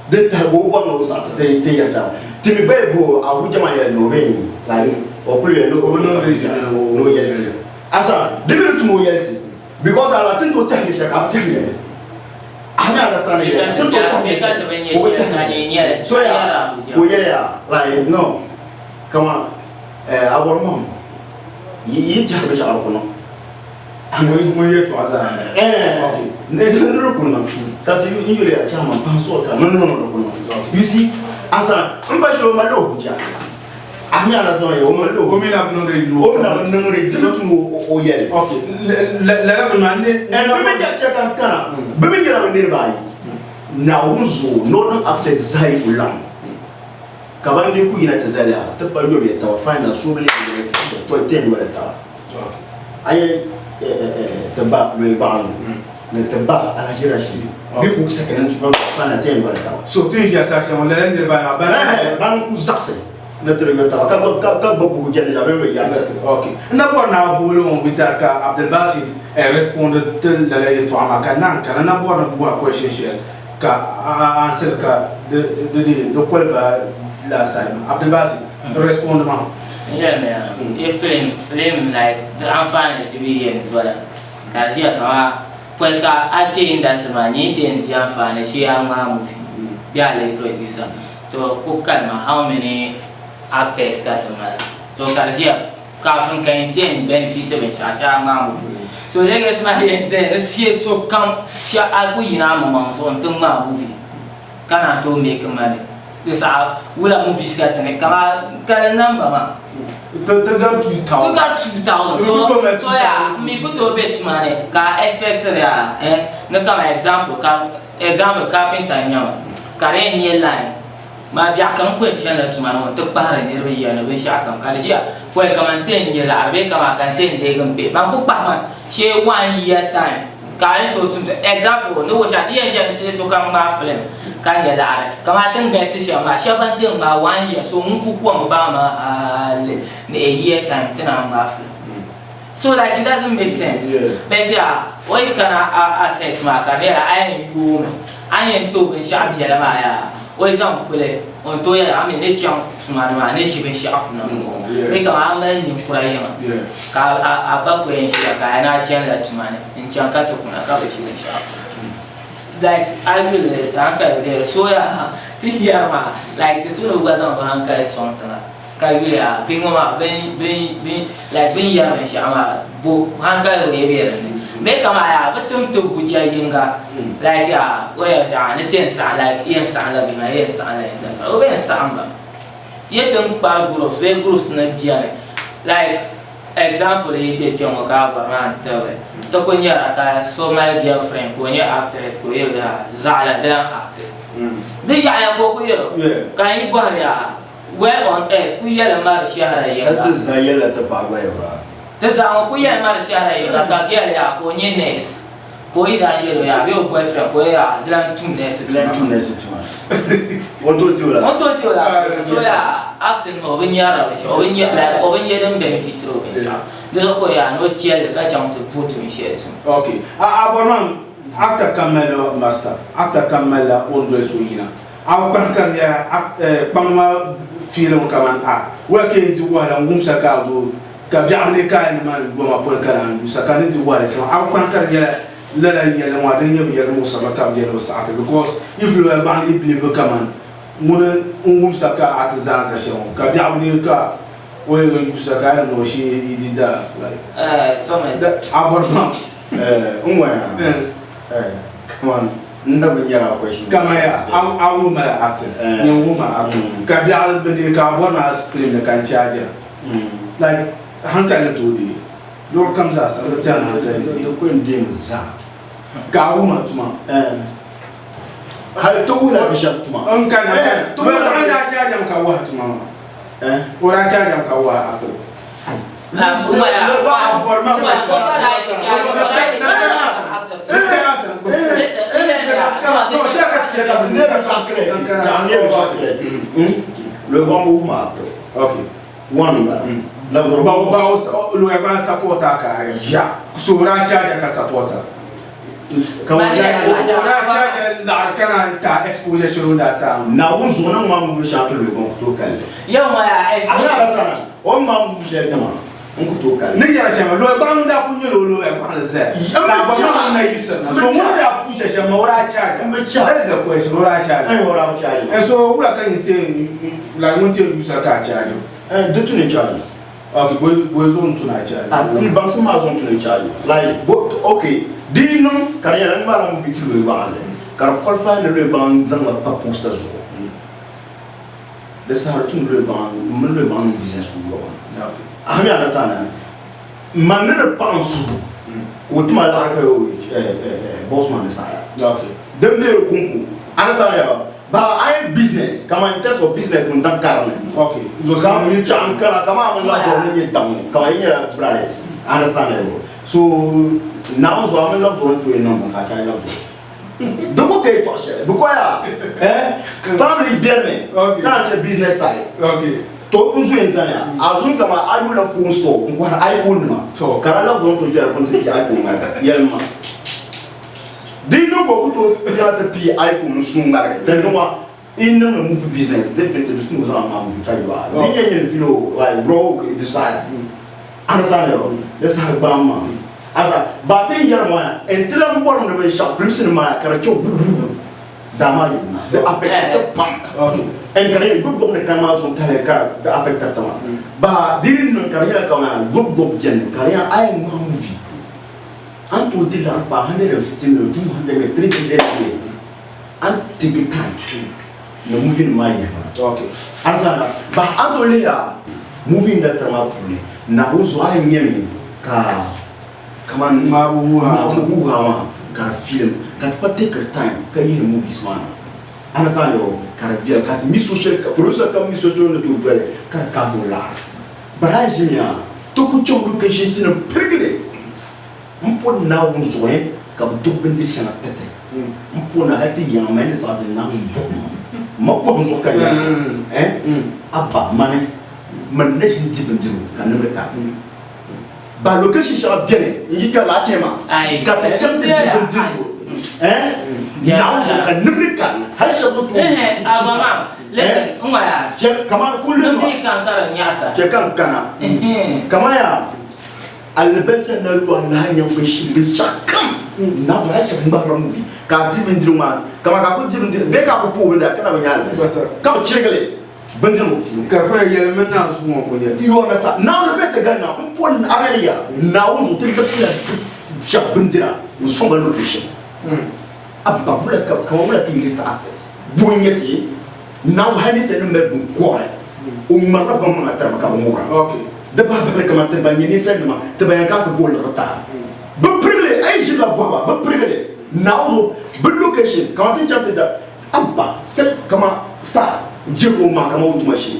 din tahi ka o bɔri ni o saɣi ti ti ni yɛri shɛli ti mi gba yi bo a hujja maa yɛli ni o bee like o kuli yɛli ni o bi niŋdi ni o yɛli ti asa di mi ni tum o yɛli ti because ala ti ni tooi tɛhi shɛli ka a bi tɛhi yɛli a mi understand ya ti ni tooi tɛhi shɛli o bi tɛhi yɛli so ya o yɛli ya like no kama a bɔri mahim yi yi tɛhi binshɛɣu di ku niŋ Ŋun yɛltɔɣa zaa ni di ku niŋ ka ti n yuli ya chairman pahi zuɣu ka no no no di ku niŋ you see asa n ba shɛli o malila o hujja a mi understand ya o malila o O mi na bi niŋdi o mi na bi niŋdi di ni tum o yɛli Okay lala bini maa ni and bɛ mi nya chɛ ka n kana bɛ mi nyɛla bɛ niriba ayi Naawuni zuɣu ni o niŋ actors zaa yi ku laɣim Ka ban dii ku yina ti zali a, ti pa yɔbiya taba final so bi leei yɔli ti to ti yɛn yɔli taba. A yɛn ti ba yɔli baɣa ŋɔ ni ti ba Alhaji Rashid bɛ ku second n tuba final ti yɛn yɔli taba. So ti ni ʒiya saha shɛli ŋɔ lala niriba ayi maa ban Ɛhɛn ban ku zaɣisi ni ti di yɔli taba ka gbubi ka gbubi hujja ni zaa bɛ mi yaɣi ti. Ok n na bɔri ni a hooli ŋɔ with that ka Abdulbasit respond ti lala yɛltɔɣa maa ka naan kana n na bɔri ni bɔhi question shɛli. Ka a answer ka di di di qualify last time Abdulbasi respond ma. N yɛli mi ya i film film like di anfaani ti bi yɛn dola ka di ʒiya kaman pɔi ka a kpe industry maa nyɛ ti yɛn di anfaani shee a ŋmaai movie bee a leei producer to ku kalima how many actors ka ti mali so ka di ʒiya Kafin ka yɛn ti yɛn benefit binshɛɣu shee a ŋmaai movie so Lagos maa yɛn zaya ni shee sokam shee a ku yina a maŋmaŋ zuɣu n-ti ŋmaai movie ka naan tooi make money di saha wula movies ka ti ni kaman kali number maa Ti gari 2000. Ti gari 2000 so so yaa m mi ku tooi be tuma ni ka a expect-iri a eh ni kaman example ka example carpenter n-nyɛ ma ka di yɛn nyɛ line Maa biɛɣu kam kuli chanila tuma ni ŋɔ nti kpahiri niriba yiya ni binshɛɣu kam ka di ʒiya pɔi kaman ti yɛn nya laɣiri bee kaman ka n ti yɛn deegi m bihi ban ku kpahi ma shee one year time ka a ni tooi tum example ni wuhi shɛli di yɛn ʒiya ni shee sokam ŋmaai film ka nya laɣiri kaman ti ni galisi shɛm maa shɛba ban ti yɛn ŋmaai one year so ŋun ku kom bɛ baŋ maa hali ni a year time ti naan ŋmaai film. So like it doesn't make sense. But yaa o yi kana a set maa ka di nyɛla a yɛn yoomi a ni yɛn tooi binshɛɣu biɛla maa yaa o yi zaŋ kuli o ni tooi yɛli a mi ni chaŋ tuma ni maa ni ʒi binshɛɣu kuna m-bɔŋɔ bee kaman a mali ninkura yiŋa ka a ba ku yɛn ʒiya ka a ni a chanila tuma ni n-chaŋ ka ti kuna ka bi ʒi binshɛɣu kuna. Like a yi yuli hankali bi deeri so yaa ti yɛri maa like di tu ni bi gba zaŋ bi hankali sɔŋ tiŋa. Ka yuli a bihi ŋɔ maa bɛn bɛn bɛn like bɛn yɛri binshɛɣu maa bo hankali o yi be din ni bee kaman yaa bɛ tim ti hujja yiŋga like yaa o yɛri shɛm a ni ti yɛn saɣim like yɛn saɣim la bihi maa yɛn saɣim la yɛn saɣim o bi yɛn saɣim ba yi ti kpari groups bee groups ni beni like example yi be kpɛŋɔ ka a bɔri maa n-tibili ti ku nyɛra ka so mali girlfriend ka o nyɛ actress ka o yɛli yaa zaɣila di lan act di yaɣiya ka o ku yɛl o ka n yi bɔhiri yaa Where on earth ku yɛli ma di shɛhira yiŋga? Ka ti zaa yɛlila ti paɣa gba yɛra. Ti zaa ŋɔ ku yɛli ma di shɛhira yiŋga ka girl yaa ka o nyɛ nurse ka o yidana yɛl o yaa bee o boyfriend ka o yaa di lan tum nurse tuma. Di lan tum nurse tuma. O ni tooi ti o la. O ni tooi ti o la. So yaa acting maa o bi nyarila binshɛɣu o bi nya like o bi nya din benefitiri o binshɛɣu di zuɣu ka o yaa ni o chɛli li ka chaŋ ti bo tuun shɛli tum. Ok a a bɔri maa actor kam malila master actor kam malila o ni doli so yina. A bi kpahi ka di nyɛla a kpaŋ ma fiiliŋ kaman a wula ka yɛn di wahala n-wumsa ka a zo ka biɛɣu bi ne ka a ni maan yoma pɔli ka naan yuusa ka ni di wahala shɛm. A bi kpahi ka di nyɛla lala yɛlli ŋɔ din nyɛ bɛ yɛli muɣisirili ka bɛ yɛli ni bɛ saɣi ti because if lala gbaɣi ni yi believe kaman ŋuni n-wumsa ka a ti zaansa shɛm ŋɔ ka biɛɣu bi ne ka o yɛn yuusa ka a yɛli ni o shee yi di daa like a bɔri maa. N waya kaman N da bi nyɛra a question. Kaman ya a wuhi ma la acting nyin wuhi ma acting ka biɛɣu bi dee ka a bɔri ni a film ni ka n chaajira like hankali ni tooi deei luɣili kam zaa sa bi tɛha ni hankali ni deei. Di ku yɛn deemi zaa. Ka a wuhi ma tuma. Hali ti wuhila bi shɛba tuma. N ka na ka o daa chaajami ka wuhi a tuma maa o daa chaajami ka wuhi a acting. Naawuni zuɣu ni ŋma ŋubi shɛŋa ti looi ku tooi kalli. O ni ŋma ŋubi shɛli ti maa n ku tooi kalli. Ni yɛri shɛm maa, looya gbaŋ ŋun daa pun nyɛla o looya gbaŋli zaya. Ka a gba maa na yiɣisiri na. So ŋun daa pu shɛli shɛm maa o daa charge a. That is the question, o daa charge a. And so wula ka nyin ti yɛn like ŋun ti yɛn yuusa ka a charge o? Di tu ni charge. Ok, bɔ zuɣu n-tu ni a charge o? N baŋsim maa zuɣu n-tu ni charge o. Like, bo, ok, di yi niŋ ka di nyɛla n ŋmaarila movie ti looya gbaŋli ka di qualify ni looya gbaŋ zaŋ ma pa poster zuɣu. Di saha di tum loyi baŋ m mini loyi baŋ niŋ business ku yɔɣu ni. A mi understand a? Man ni di paɣa n suhu ka o tima laɣiri ka yo boss man di saha ya. Din be di kuŋku understand ya ba? Ba a yi business kaman in terms of business ŋun daŋ karili. Ka n kana kaman a mini laɣ zuɣu ni nyɛ daŋ ŋɔ kaman yi nyɛla brothers understand ya ba? So Naawuni zuɣu a mini laɣ zuɣu ni tooi niŋ ba ka a chaai laɣ zuɣu. Di ku ka yɛtɔɣ shɛli bɛ kɔya family bɛrimi ka naan chɛ business side to n zo n zaniya a zuŋ kama a yulila phone store n kɔhiri iPhone nima ka di lahi zaŋ to jɛri pun ti pii iPhone maa yɛlim ma di niŋ ka o ku tooi chaŋ ti pii iPhone n su ŋmaligi din niŋ maa in niŋdi movie business definitely di su ni o zaŋ a maa movie ka yo a di nyɛ nyin feel like bro di saha Understand yo di saha gbaam maa asa ba ti yɛri ŋɔ ya n ti lan bɔrim ni binshɛɣu filimsi nim maa ka di chɛ wuhubu daa maa yɛli maa di affect ti pam n ka di nyɛ yob yob ni kani maa zuɣu tahali ka di affect ti maa ba di ni niŋ ka di nyɛla kamani yob yob biɛni ka di nyɛla a yɛn ŋmahi movie a ni tooi diri li kpa 150 million 200 million 300 million a ni take time ni movie nim maa yihi maa understand ba a ni tooi lihira movie industry maa puuni Naawuni zuɣu a yi nyami ka kaman ŋmaabu wuhi a maa ka di film ka ti kpa take time ka yihiri movies maa na understand yo ka di viɛli ka ti mi so shɛli ka producer kam mi so shɛli o ni tooi doli ka di kahi o laɣiri but a yi ʒimiya ti ku chaŋ locations nim pirigili M po Naawuni zuɣu ni ka bɛ duɣi bindiri shɛŋa ti ti. M po ni hal ti yiŋa mali ni zaɣ dini Naawuni buɣim ma. M ma pɔhim zuɣu ka yɛli ma, A ba, mani, mani na ʒini di bindirigu ka nimdi ka. Ba location shɛŋa beni n yi ka laa chɛ maa ka ti chaŋ ti di bindirigu eh Naawuni zuɣu ka nimdi ka hali shɛba ni tooi di shinkafa eh kaman kuli chɛ ka n kana kaman yaa alibarisa na yɔhi lahi nyɛ binshɛɣu kam Naawuni hali shɛba ŋmahirila movie ka a di bindirigu maa kaman ka a kuli di bindirigu bee ka a kuli pooi bindira ka na bi nya alibarisa ka bi chirigi li. Bindirigu puuni. Ka kpɛri yɛli mi naanzuu ŋɔ ku nyɛ. Yɔna sa, Naawuni bɛ ti gari na m po Amɛriya Naawuni zuɣu ti labisila shɛba bindira n-sɔŋ ba location. A ba wula ka kaman wula ti yi ti actors? Bo n-nyɛ ti Naawuni hali ninsalinim mali binkɔbiri o ŋmarila va maŋa tiri ba ka bɛ ŋubira. Di bahi bahili kaman ti ban nyɛ ninsalinima ti ban yɛn kana ti bo liɣiri taha. Bɛ pirigili a yi ʒirila bɔhi ba bɛ pirigili Naawuni zuɣu bɛ locations kaman ti ni chaŋ ti da Abba sali kama sa diri o maŋ kama o tuma shee.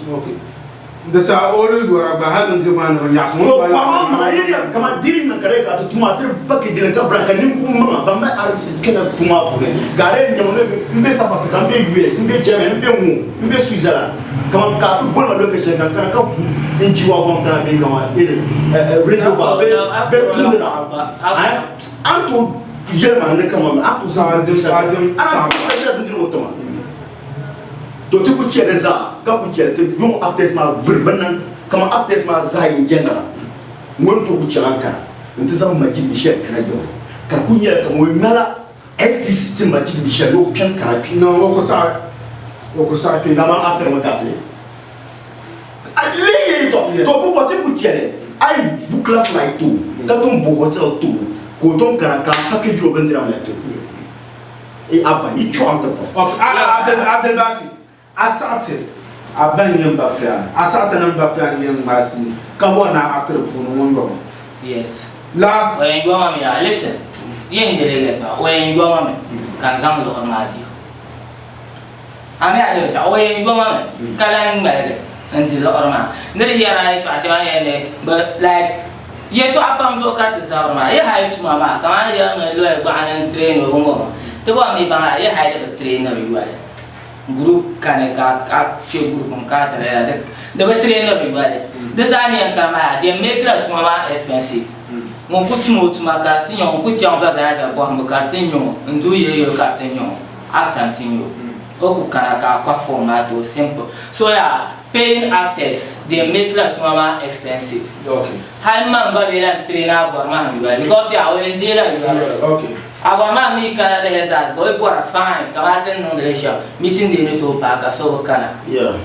Di saha o ni yɔra gba hali bindirigu maa ni bi nyaɣisi ŋun To gba paɣa maŋa yi niŋ kama diri niŋ ka di ka ti tuma tiri baki dini ka bira ka ninkuri maŋa ban mali ariziki kpɛna tuma puuni ka a dee nyɛma n be South Africa n be US n be Germany n be ŋɔ n be Switzerland kama ka ti boli ma location ka n kana ka vu n ji wa gɔŋ kana bee kama radio ba bee bɛ tumdira a ni tooi yɛli ma ni kaman a ni tooi zaŋ bindiri shɛli a ni tooi shɛli bindirigu ti ma to ti ku chɛ di zaa ka ku chɛ ti yuŋ actors maa vuri bi niŋ kaman actors maa zaa yi jɛndira ŋun tooi ku chaŋ Ankara n ti zaŋ Majid Michel kana yɛbu ka di ku nyɛla kaman o ŋmala STC ti Majid Michel ni o kpɛm kana kpɛ. No o ku saɣi o ku saɣi kpɛ. Kaman actor ŋɔ ka ti Lihi to to bu bɔ ti ku chɛli a yi bukila flight to ka tom bo hotel to ka o tom kana ka package o bindira mali to e abba yi chuɣam ti bɔ. Ok a Abdulbasit a saɣi ti a ba n-nyɛ m ba Fulani a saɣi ti ni m ba Fulani yɛn ŋmaai sinii ka bɔri ni a actiri puuni ŋun yɔmi Yes. la. O yɛn yɔma mi yaa listen yɛn yɛli yes maa o yɛn yɔma mi ka n zaŋ liɣiri maa di o. A mi a ni binshɛɣu, o yɛn yoma mi ka lahi ŋmaligi n-di liɣiri maa. Ni di yɛri a yɛltɔɣa shɛm a ni yɛli ni bɛ like yɛltɔɣa pam zuɣu ka ti zabiri maa. Yi hali tuma maa kamani yɛli ni loya gbaɣa ni n-train o bɔŋɔ ti bɔri ni yi baŋ a yi hali di bi trainiri yoli group kani ka a kpe group n-ka a ti lala di bi trainiri yoli. Di zaa ni yɛn kana maa yaa di yɛn make-la tuma maa expensive. Ŋun ku tum o tuma ka di ti nya o, ŋun ku chaŋ fertilizer bɔhimbu ka di ti nya o, n-duhi yili yoli ka di ti nya o. Actor nti nyɛ o, o ku kana ka a kɔhi form maa ti o simple. So yaa paying actors din make la tuma maa expensive. Hali man gba bee lan train a bɔri maa yoli because yaa o yɛn deei la yoli. A bɔri maa mi kana rehearsals ka o yi bɔra fine kamani ti ni niŋdi li shɛm meeting day ni tooi paai ka so bi kana.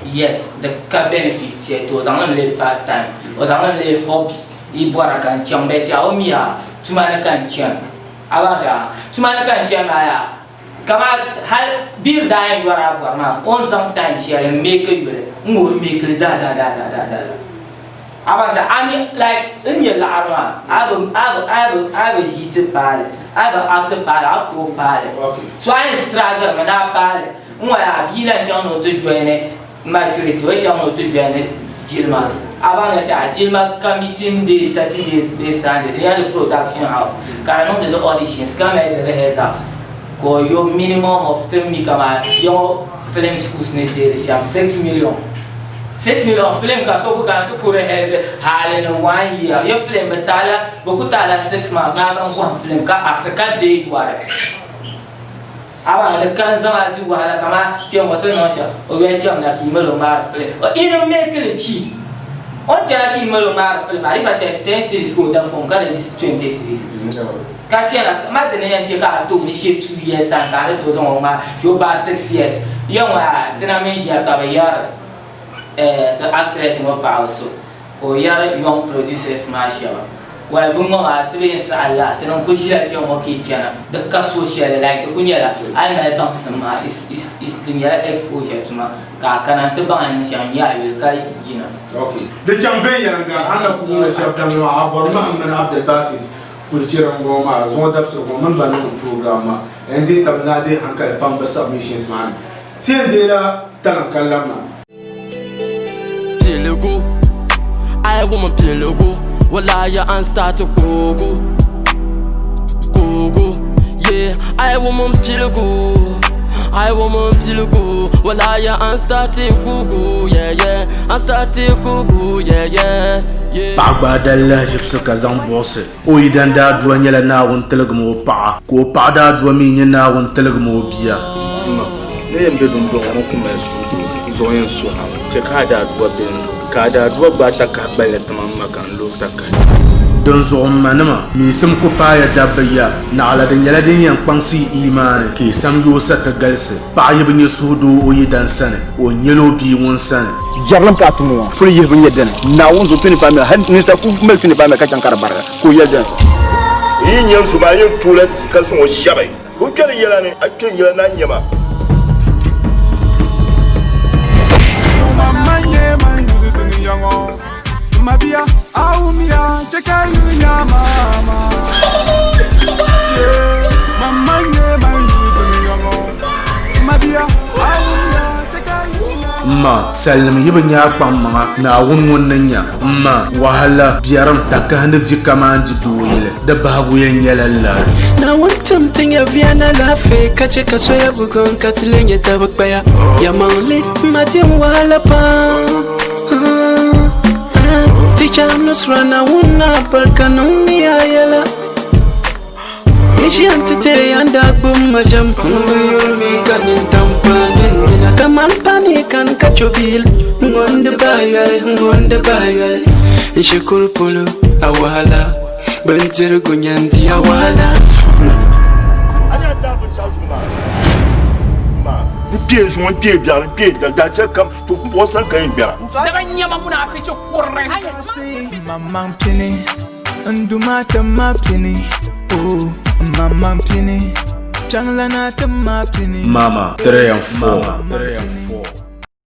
Yes di ka benefit shɛli ti o zaŋ li mi leei part time o zaŋ li mi leei hobby yi bɔra ka n chaŋ but yaa o mi yaa tuma ni ka n chani. A baŋ shɛm tuma ni ka n chani maa yaa Kaman hal bia daa yɛn yɔri a bɔri maa, o ni zaŋ time shɛli m-meeki yuli n-ŋoori meeki li daadaadaadaadaada. A baŋ shɛm, a mi like n nyɛ laɣiri maa, a bi a bi a bi a bi heat paali, a bi act paali, a bi tooi paali. So a yɛn struggle mi ni a paali. N ŋɔ yaa bia lan chaŋ ni o ti join maturity, o yi chaŋ ni o ti join jilima, a baŋ ni shɛli jilima ka meeting day Saturdays bee Sunday, di nyɛla di production house ka di niŋdi di auditions ka mali di rehearsals ka o yo minimum of ti mi kamani ya ŋɔ film schools ni deeri shɛm 6 million, 6 million film ka so ku kana ti ku rehearse hali ni one year. Ya film bi taala bi ku taala 6 months ni a zaŋ bɔhim film ka act ka deei yɔri. Amaa di ka n-zaŋ a di wahala kaman kpɛm ŋɔ ti niŋ shɛm, o yoli kpɛm na ka yi mal o ŋmaari filim. O yi ni make li cheap, o ni kpɛna ka yi mal o ŋmaari filim maa, di yi pa shɛli 10 cedis ka o da phone ka di yi 20 cedis. Ka kpɛna ma dini yɛn chɛ ka a tooi ni shee 2 years time ka a ni tooi zaŋ o ŋmaai shee o paai 6 years. Ya ŋɔ yaa ti na mini ʒiya ka bɛ yɛri eh ti actress ŋɔ paɣaba so ka o yɛri young producers maa shɛba. Well bɛ ŋɔ maa ti bi yɛn saɣi la ti ni ku ʒila kpɛ ŋɔ ka yi kpɛna di ka so shɛli like di ku nyɛla a yi mali baŋsim maa is is is di nyɛla exposure tuma ka a kana n-ti baŋ a ni niŋ shɛm n-nyɛ a yuli ka yina. Ok. Di chaŋ viɛnyɛliŋga a ni na ku wumdi shɛba damli maa, a bɔri mahim mini Abdulbasit Kulichɛri m-bɔŋɔ maa zuŋɔ dabisili ŋɔ mini ba niŋdi program maa n deei ka bɛ daa deei hankali pam bɛ submissions maa ni. Ti yɛn deei la taliŋ ka labina. Piligu, I woman piligu, walaya an start to kugu, kugu, yeah. I woman piligu, I woman piligu, walaya an start to kugu, yeah yeah, an start to kugu, yeah yeah. Paɣa gbaai dali lahiʒibisi ka zaŋ buɣisi o yidan daadua nyɛla Naawuni tiligim o paɣa, ka o paɣa daadua mi nyɛ Naawuni tiligim o bia. M ma, ni yɛn be dundɔŋ ŋɔ ku mali suhudoo, n zuɣu yɛn suhi a mi. Chɛ ka a daadua be n zuɣu, ka a daadua gbaai takahi gballi ti ma m ma ka n looi takahi. Dinzuɣu m manima, miisim ku paaya dabba ya, naɣila di nyɛla din yɛn kpaŋsi yi imaani ka yi samyoo sa ti galisi. Paɣa yi bi nya suhudoo o yidan sani, o nyɛla o bia ŋun sani. Jɛrilim ka a tum ŋɔ puli yihibu nyɛ dini? Naawuni zuɣu 25 mil, hal ninsal ku mali 25 mil ka chaŋ ka di barigi, ka o yɛli dini sa? N yi nya n zo maa, n yɛn tooi la tia ka zaŋ o shɛbi. Ka o kpɛri yɛla ni, A kpɛri yɛla ni a nya ma. M ma, salinim yi bi nya a kpaŋmaŋa, Naawuni ŋun ni nya. M ma, wahala, biɛrim, takahi ni vi kaman di dooyili, di bahigu yɛn nyɛla lari. Naawuni tim ti nyɛviya ni alaafee ka chɛ ka soya bugum ka ti lee nyɛ tab kpaya. Yɛlimaŋli, m ma dim wahala pam. Teacher Nusra Naawuni alibarika niŋmi a yɛla. N ʒiya nti teei a ni daa gbubi ma shɛm. M bi yuri mi ka nintam paai n nina. Kaman pani kani ka cho biili. Ŋ-ŋɔ n-di bahi yoli, ŋ-ŋɔ n-di bahi yoli. N shikuru polo, a wahala. Bindirigu nyɛ n di a wahala. N kpee zuŋɔ, n kpee biɛɣu, n kpee dali, daachɛ kam, to m sani ka yɛn gbɛra. Daba nyɛma munaafichi kurili. Maŋmaŋ pini, n Duuma ti ma pini, oh, maŋmaŋ pini, Kpiɔŋlana ti ma pini. Mama, 3 and 4.